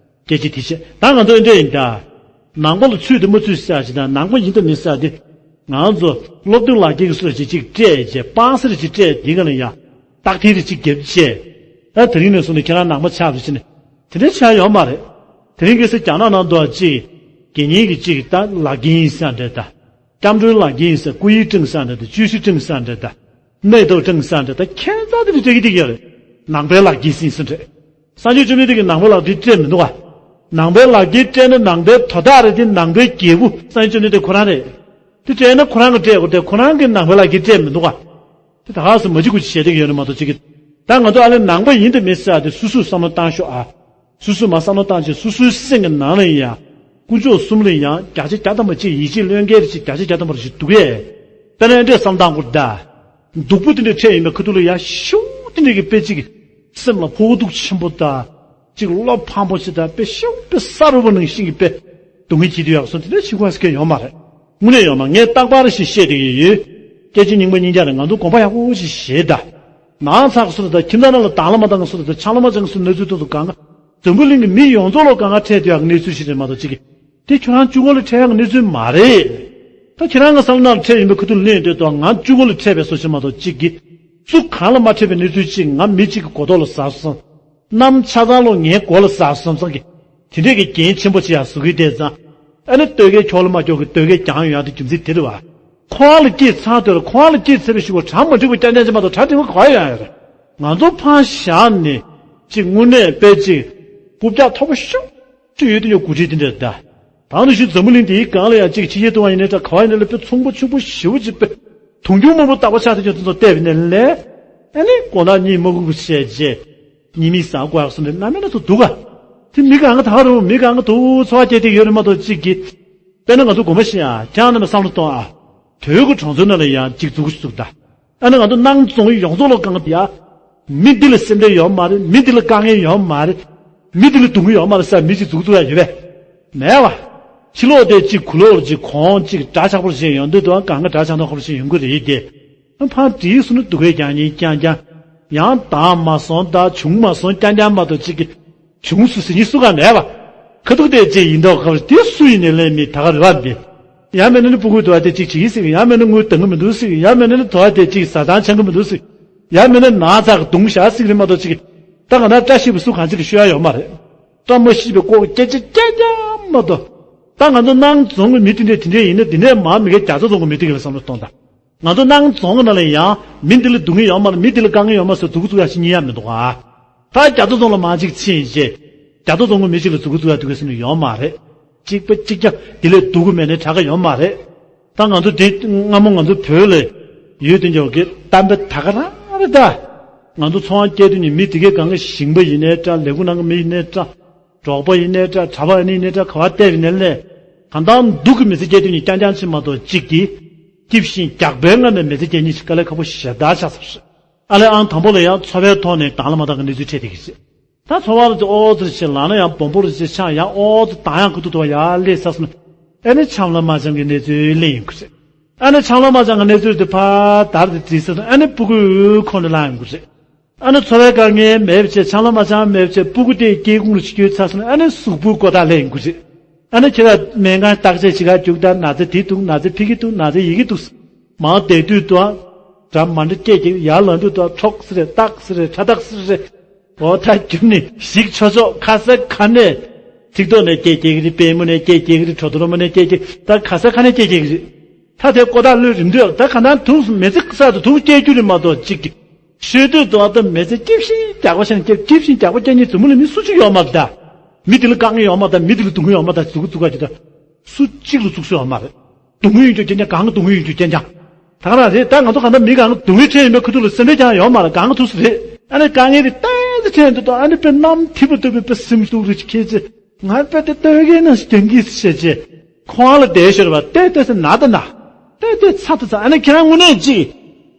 སྐད་ཆ་དེ་བཤད། ད་ང་ཚོ་འདི་འདྲ་ཡིན་ད། ནང་པ་ལ་ཚུད་དང་མ་ཚུད་ཟེར་ཅིག་དང་ནང་པ་ཡིན་དང་མིན་ཟེར་དེ། ང་ཚོ་སློབ་སྟོན་ལག་འཁྱེར་གྱི་སོ་ཅིག་ཅིག་སྤྲད་བྱས། པང་གསར་ཅིག་སྤྲད། དེ་ག་ལ་ཡང་རྟགས་མཐིལ་རེ་ཅིག་བརྒྱབ་བྱས། ད་དེ་རིང་ནས་བཟུང་ནས་ཁྱེད་རང་ནང་པ་ཆགས་པ་ཟེར་ནས་དེ་འདྲ་ཆགས་ཡོད་མ་རེད། དེ་རིང་ཁ་སང་རྒྱ་ནག་ནང་དུ་ཅིག་དགེ་བསྙེན་གྱི་ཅིག་ད་ལག་འཁྱེར་ཡིན་ཟེར་འདྲ་ད། སྐྱབས་འགྲོའི་ལག་འཁྱེར་ཡིན་ཟེར། སྐུ་ཡིག་སྤྲིངས་ཟེར་འདྲ་དང་། བཅུད་ཤིང་སྤྲིངས་ཟེར་འདྲ་དང་། སྨད་ཐོག་སྤྲིངས་ཟེར་འདྲ་དང་། ཁྱད་མཚར་དེ་འདྲ་སྤྲད་ཀྱི་བསྡད་ཀྱི་ཡོད་རེད། ནང་པའི་ལག་འཁྱེར་ཟེར་ཟེར་འདྲ། སངས་རྒྱས་བཅོམ་ལྡན་འདས་ཀྱིས་ནང་པའི་ལག་འཁྱེར་སྤྲད་མི་འདུག་ག་ནང་པའི་ལག་འཁྱེར་སྤྲད་ན་ནང་པའི་དོ་བདག་རེད་དེ། ནང་པའི་རྒྱལ་པོ་སངས་རྒྱས་བཅོམ་ལྡན་འདས་ཁོ་རང་རེད། དེ་སྤྲད་ན་ཁོ་རང་གིས་སྤྲད་དགོས་ཏེ། ཁོ་རང་གིས་ནང་པའི་ལག་འཁྱེར་སྤྲད་མི་འདུག་ག་དེ་ད་ག་སེ་མ་བྱེད་དགོས་ཅིག་བྱས་བསྡད་ཀྱི་ཡོད་རེད་མ་གཏོགས་ཅིག་གི། ད་ང་ཚོ་ཨ་ལས་ནང་པ་ཡིན་དང་མིན་ཟེར་དེ་སོ་སོས་བསམ་བློ་བཏང་ཤོག་ཨ། སོ་སོས་མར་བསམ་བློ་བཏང་བྱས་སོ་སོའི་སེམས་ཀྱི་ནང་ལ་ཡང་དཀོན་མཆོག་གསུམ་ལ་ཡང་བརྒྱ་ཆ་བརྒྱ་ཐམ་པ་ཅིག་ཡིད་ཆེས་བློས་འགེལ་ཅིག་བརྒྱ་ཆ་བརྒྱ་ཐམ་པ་ཞིག་འདུག་གས། དཔེར་ན་འདྲས་བསམ་སྟངས་སྐོར་ད། སྡུག་པོ་དེ་འདྲས་འཕྲད་ཡིན་པའི་ཁ་ཐུག་ལ་ཡ་ཤུ་དེ་འདྲས་ཀྱི་དཔེ་གཅིག་སེམས་ལ་ཕོག་ཐུག་ཆེན་པོ་ད། གཅིག་བློ་ཕམ་པོ་ཞིག་ད་དཔེ་ཤུ་དཔེ་ས་རུབ་པ་ནང་བཞིན་གྱི་དཔེ་སྡུག་བསྔལ་གྱིས་དུ་ཡག་སོང་དེ་འདྲས་ཤི་ཁོ་ཨ་སི་ཀེ་ཡོད་མ་རེད། དངོས་གནས་ཡོད་མ་ངས་རྟག་པར་ཞིག་བཤད་བསྡད་ཀྱི་ཡོད། སྐད་ཆ་རྙིང་པ་རྙིང་རྐྱང་རེད། ང་ཚོ་དགོངས་པ་ཡག་པོ་ཞིག་བཞེས་ད། ནང་ཚགས་སུ་ད་ཁྱིམ་ཚང་ནང་ལ་དང་བླངས་མ་བཏང་སུ་ད་ཆང་ལ་མ་ཅང་སུ་གནས་ཚུལ་ཐོག་ཏུ་གང་ག་འཛམ་བུ་གླིང་གི་མི་ཡོངས་རྫོགས་ལ་གང་ག་འཕྲད་དུ་ཡག་གནས་ཚུལ་ཞིག་རེད་མ་གཏོགས་གཅིག་གི་དེ་ཁྱོད་རང་གཅིག་པོ་ལ་འཕྲད་ཡག་གནས་ཚུལ་མ་རེད། ད་ཁྱེད་རང་གི་བསམ་བློ་ནང་ལ་འཕྲད་ཡིན་པའི་ཁ་ཐུག་ལ་གནས་འདོད་དོ་ང་གཅིག་པོ་ལ་འཕྲད་པའི་བཟོ་ཞིག་མ་གཏོགས་གཅིག་གི་སུ་གང་ལ་མ་འཕྲད་པའི་གནས་ཚུལ་གཅིག་ང་མི་གཅིག་གི་གོ་ཐོག་ལ་ཟ་སོང་། གནམ་ཆ་ཚང་ལོ་ངའི་མགོ་ལ་ཟ་སོང་ཙང་གི་དེ་འདྲས་ཀྱི་འགན་ཆེན་པོ་ཅིག་ཡང་བཟོ་གི་བསྡད་ཙང་། ཨ་ནི་སྟོད་ཁའི་ཁྱོག་ལ་མ་ཁྱོག་གི་སྟོད་ཁའི་གྱང་ཡོང་ཡག་དེ་རྒྱུ་མཚན་དེ་རེད་བ། ཁོ་རང་ལ་སྐྱེས་ཚར་དུས་ལ་ཁོ་རང་ལ་སྐྱེས་ཚར་བའི་གཞུག་གུ་གྲ་མ་འགྲིག་པ་རྐྱང་རྐྱང་ཅིག་མ་གཏོགས་གྲ་འགྲིག་པ་ག་ཡོང་ཡག་རེད། ང་ཚོ་ཕར་བཞག་ནས་ཅིག་དངོས་གནས་དཔེ་ཅིག་རྐུབ་བཀྱག་མཐོ་པོ་ཤོག་ཅིག་ཡོད་དུས་ཀྱང་འགོ་ཁྲིད་དེ་འདྲ་ད། ད་ནི་ཤུལ་འཛམ་བུ་གླིང་འདིའི་སྒང་ལ་ཡང་གཅིག་ཕྱི་རྒྱལ་དུ་བ་ཡིན་ནའི་འདྲ་ག་བ་ཡིན་ནའི་ལ་དཔེ་ཚོང་པ་ཆུང་པོ་ཞེ་པོ་ཅིག་དཔེ་དུང་ཆུང་མང་པོ་ལྟ་བ་ཆགས་ཏེ་ཀྱང་དེ་ཚོ་བལྟས་པ་ཡིན་ནའི་ལས། ཨ་ནི་མགོ་ནག་གཉིད་མ་ཁུག་པ་བྱས་རྗེས་ཉི་མའི་ཟ་དགོས་ཡག་སོང་ནས་གནམ་མེད་ན་ཚོ་འདུག་ག་དེ་མི་གང་ག་ད་རུང་མི་གང་ག་དུ་འཚོ་བ་སྐྱེལ་ཏེ་ཡོད་རེད་མ་གཏོགས་གཅིག་གི་དཔེར་ན་ང་ཚོ་དགོངས་པ་བཞེས་ཨ་ཁྱེད་རང་རྣམ་པས་བསམ་བློ་གཏོང་ཨ། དོལ་གྱི་གྲོང་ཚོའི་ནང་ལ་ཡང་གཅིག་འཛུགས་འཛུགས་ད། ཨ་ནི་ང་ཚོ་སྣང་རྫོང་ཡོངས་རྫོགས་ལ་གང་ག་ཡ། མི་འདི་ལ་སེམས་ཁྲལ་ཡོད་མ་རེད། མི་འདི་ལ་དཀའ་ངལ་ཡོད་མ་རེད། མི་འདི་ལ་སྡུག་བསྔལ་ཡོད་མ་རེད་ཟེར་མི་གཅིག་འཛུགས་འཛུགས་ཡ་ཡོད་པས། མེད་བ། ཕྱི་ལོགས་དེ་གཅིག་གུ་ལོག་གཅིག་གོང་གཅིག་འདྲ་ཆགས་པོ་བཞིན་ཡོང་དུས་དུ་གང་ག་འདྲ་ཆགས་མདོག་ཁ་པོ་བཞིན་ཡོང་གི་རེད་དེ། ཨ་ཕར་བྲིས་སོང་ན་སྡུག་སྐད་རྒྱག་མཁན་རྐྱང་རྐྱང་། ཡང་དྭངས་མ་སོང་ད་བྱུང་མ་སོང་རྐྱང་རྐྱང་མ་གཏོགས་གཅིག་གི་བྱུང་སུ་ཟིན་གྱི་སུ་ག་མེད་པ། ཁ་ཐུག་དེ་ཅིག་ཡིན་མདོག་ཁ་པོ་དེ་སུ་ཡིན་ནའི་ལས་མི་ད་ག་རེ་བ་འདི། ཡང་མིན་ན་ནི་སྤུ་གུའི་དུ་བ་དེ་ཅིག་བྱེད་ཀྱི་སྲིད་ཀྱི། ཡང་མིན་ན་དངུལ་འདང་གི་མི་འདུག་སྲིད་ཀྱི། ཡང་མིན་ན་ནི་དུ་བ་དེ་ཅིག་བཟའ་ཚང་ཆང་གི་མི་འདུག་སྲིད་ཀྱི། ཡང་མིན་ན་ན་ཚ་གི་གདུང་ཞག་སྲིད་ཀྱི་རེད་མ་གཏོགས་ཅིག་གི། ད་ག་ན་བཀྲ་ཤིས་པ་སུ་གང་ཅིག་གི་ཤོད་ཡ་ཡོད་མ་རེད། བཀྲ་མ་ཤིས་པའི་ལྐོག་སྐད་ཆ་རྐྱང་རྐྱང་མ་གཏོགས། ད་ང་ཚོ་སྣང་རྫོང་གི་མི་དེ་འདྲས་དེ་འདྲས་ཡིན་ན་དེ་ནས་མར་མི་གའི་རྒྱ་མཚོ་རྫོང་གི་མི་དེ་ག་ལ་བསམ་བློ་གཏོང་དང་། ང་ཚོ་སྣང་རྫོང་གི་ནང་ལ་ཡང་མི་འདི་ལ་སྡུག་བསྔལ་ཡོད་མ་རེད། མི་འདི་ལ་དཀའ་ངལ་ཡོད་མ་རེད་ཟེར་འཛུགས་འཛུགས་ཡ་ཞིག་རྙེད་ཡ་མི་འདུག་ཨ། ད་རྒྱ་མཚོ་རྫོང་ལ་མར་ཅིག་ཕྱིན་རྗེས་རྒྱ་མཚོ་རྫོང་གི་མི་ཅིག་ལ་འཛུགས་འཛུགས་ཡ་འདུག་གི་ཟེར་ནས་ཡོད་མ་རེད། གཅིག་པ་གཅིག་རྐྱང་དེ་ལས་སྡུག་གི་མེད་ནའི་དྲག་ག་ཡོད་མ་རེད། ད་ང་ཚོ་དེ་སྔ་མོ་ང་ཚོ་བོད་ལ་ཡོད་དུས་འཇོག་གི་གཏམ་དཔེ་ད་ག་རང་རེད་ད། ང་ཚོ་འཚོ་བ་སྐྱེལ་དུས་ནི་མི་དེ་གའི་གང་གི་ཞིང་པ་ཡིན་ནའི་འདྲ། ལས་ཁུངས་ནང་གི་མི་ཡིན་ནའི་འདྲ། འབྲོག་པ་ཡིན་ནའི་འདྲ། གྲྭ་པ་ཡིན་ནའི་འདྲ། ག་བ་བལྟས་པ་ཡིན་ནའི་ལས། གང་ལྟར་སྡུག་གི་མི་ཚེ་སྐྱེལ་དུས་ནི་རྐྱང་རྐྱང་ཕྱིན་མ་གཏོགས་གཅིག་གིས་སྐྱིད་ཤིང་རྒྱགས་པའི་ངང་ནས་མི་ཚེ་སྐྱེལ་མཁན་ཞིག་དཀའ་ལས་ཁག་པོ་ཞེ་དྲག་ཆགས་ཚར་རེད། ཨ་ལས་ཨང་དང་པོ་ལ་ཡང་འཚོ་བའི་ཐོག་ནས་དང་བླངས་མ་བཏང་གི་གནས་ཚུལ་འཕྲད་བསྡད་ཀྱི་རེད། ད་འཚོ་བ་ལ་ཅིག་ཨོ་ཙི་ཞིག་ལངས་ན་ཡང་སྦོམ་པོ་རུ་ཅིག་ཆགས་ཡང་ཨོ་ཙི་དང་ཡང་ཁུ་ཐུག་ཏུ་བ་ཡར་སླེབས་ཚར་སོང་ན། ཨ་ནི་ཆམ་ལ་མ་ཆམ་གྱི་གནས་ཚུལ་གླེང་ཡོང་གི་རེད། ཨ་ནི་ཆམ་ལ་མ་ཆམ་གྱི་གནས་ཚུལ་དེ་ཕར་དར་དེ་བརྩིས་ཚར་སོང་ཨ་ནི་སྤུ་གུའི་ཁོག་ནས་ལངས་ཡོང་གི་རེད། ཨ་ནི་འཚོ་བའི་དཀའ་ངལ་མེད་པ་བྱས་ཆམ་ལ་མ་ཆམ་མེད་པ་བྱས་སྤུ་གུ་དེ་སྐྱེ་ཁུངས་ལ་ཅིག་སྐྱོལ་ཚར་སོང་ན་ཨ་ནི་གཟུགས་པོའི་ཀོ་ཐག་སླེབས་ཡོང་གི་རེད། ཨ་ནི་ཁྱེད་རང་སྨན་ཁང་བརྟག་དཔྱད་བྱེད་ག་རྒྱུགས་དང་ན་ཚ་དེ་འདུག་ན་ཚ་ཕི་གི་འདུག་ན་ཚ་ཡི་གི་འདུག་མར་བསྡད་དུས་དུ་ཨ། འདྲ་མ་འདྲ་སྐད་ཅིག་ཡར་ལངས་དུས་དུ་ཨ་ཁྲོག་སི་རེད་སྟག་སི་རེད་ཁྲ་སྟག་སི་རེད། འོ་ད་རྒྱུན་ནི་ཞིག་ཆོག་ཆོག་ཁ་ས་ཁ་ནས། ཚིག་ཐོག་ནས་སྐད་རྒྱག་གི་རེད། པད་མོ་ནས་སྐད་རྒྱག་གི་རེད། གྲོ་ཐོ་རོ་མོ་ནས་སྐད་རྒྱག་ད་ཁ་ས་ཁ་ནས་སྐད་རྒྱག་གི་རེད། ད་དེ་ཀོ་ཐག་ལོས་རིམ་དུས་ད་ག་ན་དུག་མི་ཚེ་གསར་དུ་དུག་སྐྱེ་རྒྱུ་རེད་མ་གཏོགས་གཅིག་གི་ཤོད་དུས་དུ་ཨ་ད་མི་ཚེ་སྐྱིད་ཤིང་རྒྱགས་པ་ཤེས་ན་སྐྱིད་ཤིང་རྒྱགས་པ་སྐྱེ་ཉིད་འཛུམ་མོ་ལ་མི་སུ་གཅིག་ཡོད་མ་རེད་ད། མི་དེ་ལ་དཀའ་ངལ་ཡོད་མ་ད་མི་དེ་ལ་སྡུག་བསྔལ་ཡོད་མ་ད་ཟུག་ཟུག་ག་ཅིག་ད། སུ་གཅིག་ལ་ཟུག་སུ་ཡོད་མ་རེད། སྡུག་བསྔལ་ཡོད་རྒྱུ་རྐྱང་རྐྱང་གང་གི་སྡུག་བསྔལ་ཡོད་རྒྱུ་རྐྱང་རྐྱང་། ད་ག་རང་རེད་ད་ང་ཚོ་གང་ལྟར་མི་གང་གི་སྡུག་བསྔལ་འཕྲད་ཡིན་པའི་ཁུ་ཐུག་ལ་སེམས་ཁྲལ་ཀྱང་ཡོད་མ་རེད་གང་གི་ཐུག་སུ་རེད། ཨ་ནི་དཀའ་ངལ་དེ་ཏན་ཏན་འཕྲད་འདུག་ད་ཨ་ནི་དཔེ་གནམ་མཐིལ་པ་ལྟ་བུའི་དཔེ་སེམས་སྡུག་རུ་ཁྱེད་ཚེ། ང་དཔེ་དེ་ལྟོས་ཀའི་ནང་སྐྱེངས་ཀྱིས་བཤད་ཅེས། ཁོང་ལ་བསྡད་ཤོར་བ་ལྟོས་ལྟོས་ཟེར་ན་ད་ན། ལྟོས་ལྟོས་ཚ་ད་ཚ་ཨ་ནི་ཁྱེད་རང་དངོས་གནས་ཅིག་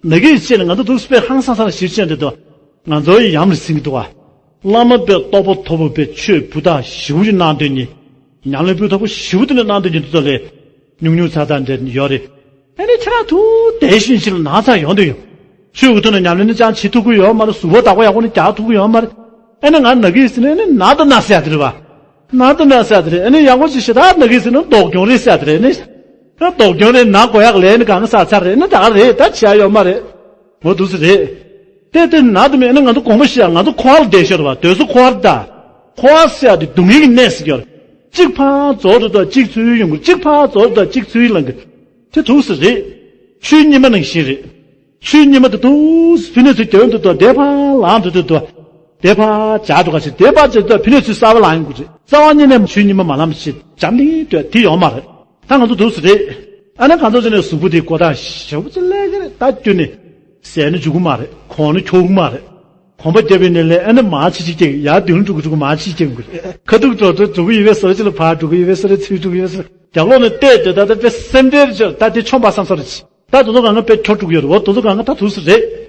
ན་གི་ཆེ་ནས་ང་ཚོ་འདུག་སྤེ་ཧང་སང་སང་ཞིག་བཤད་འདི་དོ། ང་ཚོ་ཡི་ཡམ་རི་སིང་འདུག་བ། བླ་མ་པའི་རྟོགས་པ་མཐོ་པོ་པའི་ཆོས་བུ་དག་ཞིབ་ཅིག་གནང་དོན་ནི། ཉམས་ལེན་སྤུས་དག་པོ་ཞིབ་དེ་ནས་གནང་དོན་ནི་འདི་ཚོ་ལས། ཉུང་ཉུང་ཚ་ཚ་འདྲ་ཡོད་རེད། ཨ་ནི་ཁྱེད་རང་ཐུགས་བདེ་ཞིང་ཞིག་ལ་ན་ཚ་ཡོང་དུ་ཡོང་། ཆོས་ཀྱི་ཐོག་ནས་ཉམས་ལེན་ནི་ཅང་བྱེད་ཐུབ་ཀྱི་ཡོད་མ་རེད། གཟུགས་པོ་བདག་པོ་ཡག་པོ་ནི་རྒྱག་ཐུབ་ཀྱི་ཡོད་མ་རེད། ཨ་ནི་ང་ན་གི་ཟེར་ནས་ཨ་ནི་ན་ད་ན་ཟེར་ཡ་དེ་རེད་བ། ན་ད་ན་ཟེར་ཡ་དེ་རེད། ཨ་ནི་ཡག་པོ་ཅིག་ཞེ་དྲག་ན་གི་ཟེར་ན་སྡུག་གྱོང་རེད་ཟེར་ཡ་དེ་རེད་ནི། ད་སྡུག་གྱོང་རེད་ན་དགོས་ཡག་ལས་ནི་གང་ས་ཚར་རེད་ནི་ད་ག་རེད་ད་བྱེད་ཡ་ཡོད་མ་རེད། འོ་འདུག་སེ་རེད། དེ་དེ་ན་དུ་མེད་ན་ང་ཚོ་དགོངས་པ་ཞེ་ཡ་ང་ཚོ་འཁོར་བ་བསྡད་ཤོར་བ་དོལ་སོ་འཁོར་བ་ད། འཁོར་བ་ཟེར་ཡ་དེ་སྡུག་བསྔལ་གྱི་གནས་ཟེར་གྱི་ཡོད་རེད། གཅིག་ཕར་རྫོགས་འགྲོ་ད་གཅིག་ཚུར་ཡོང་གི་རེད། གཅིག་ཕར་རྫོགས་འགྲོ་ད་གཅིག་ཚུར་ལངས་གི་རེད། དེ་འདུག་སེ་རེད། ཆུའི་སྙེ་མ་ནང་བཞིན་རེད། ཆུའི་སྙེ་མ་དེ་འདུག་སེ་ཕི་ནས་ཚུར་རྒྱབ་འགྲོ་ད་དེ་ཕར་ལངས་འགྲོ་དུས་དུ། དེ་ཕར་འཇགས་འགྲོ་ག་ཞིག་དེ་ཕར་འཇགས་ད་ཕི་ནས་ཚུར་གསར་པ་ལངས་ཡོང་གི་རེད། རྩ་བ་ཉིད་ནས་ཆུའི་སྙེ་མ་མ་ལངས་ཞིག་འཇམ་ལིང་དུ་དེ་ཡོད་མ་རེད། ད་ང་ཚོ་འདུག་སེ་རེད། ཨ་ནི་གང་ཚོ་ཟེར་ནས་གཟུགས་པོ་དེ་ཀོ་ཐག་ཞེ་པོ་ཅིག་སླེབས་ཀྱི་རེད། ད་བསྐྱུར་ནས་ཟས་ནི་འཇུ་གི་མ་རེད། གོང་ནི་འཁྱོག་གི་མ་རེད། གོམ་པ་རྒྱབ་པའི་ནས་ལས་ཨ་ནི་མར་ཕྱི་ཕྱི་སྐྱེ་གི་ཡར་མདུན་འགྲོ་གི་འགྲོ་གི་མར་ཕྱི་སྐྱེ་གི་ཁ་ཐུག་འགྲོ་འགྲོ་འགྲོ་གི་ཡོད་པའི་ཟེར་ཅིག་ལ་ཕར་འགྲོ་གི་ཡོད་པའི་ཟེར་ཚུར་འགྲོ་གི་ཡོད་པའི་ཟེར་རྒྱབ་ལོག་ནས་བལྟས་དེ་ད་ལྟ་དཔེ་སེམས་ཁྲལ་ཆེ་ད་དེ་ཆོམ་པ་བསམ་ས་རེད། ད་དེ་ཚོ་གང་ག་དཔེ་འཁྱོར་འགྲོ་གི་ཡོད་རེད། འོ་དེ་ཚོ་གང་ག་ད་དུས་སུ་རེད།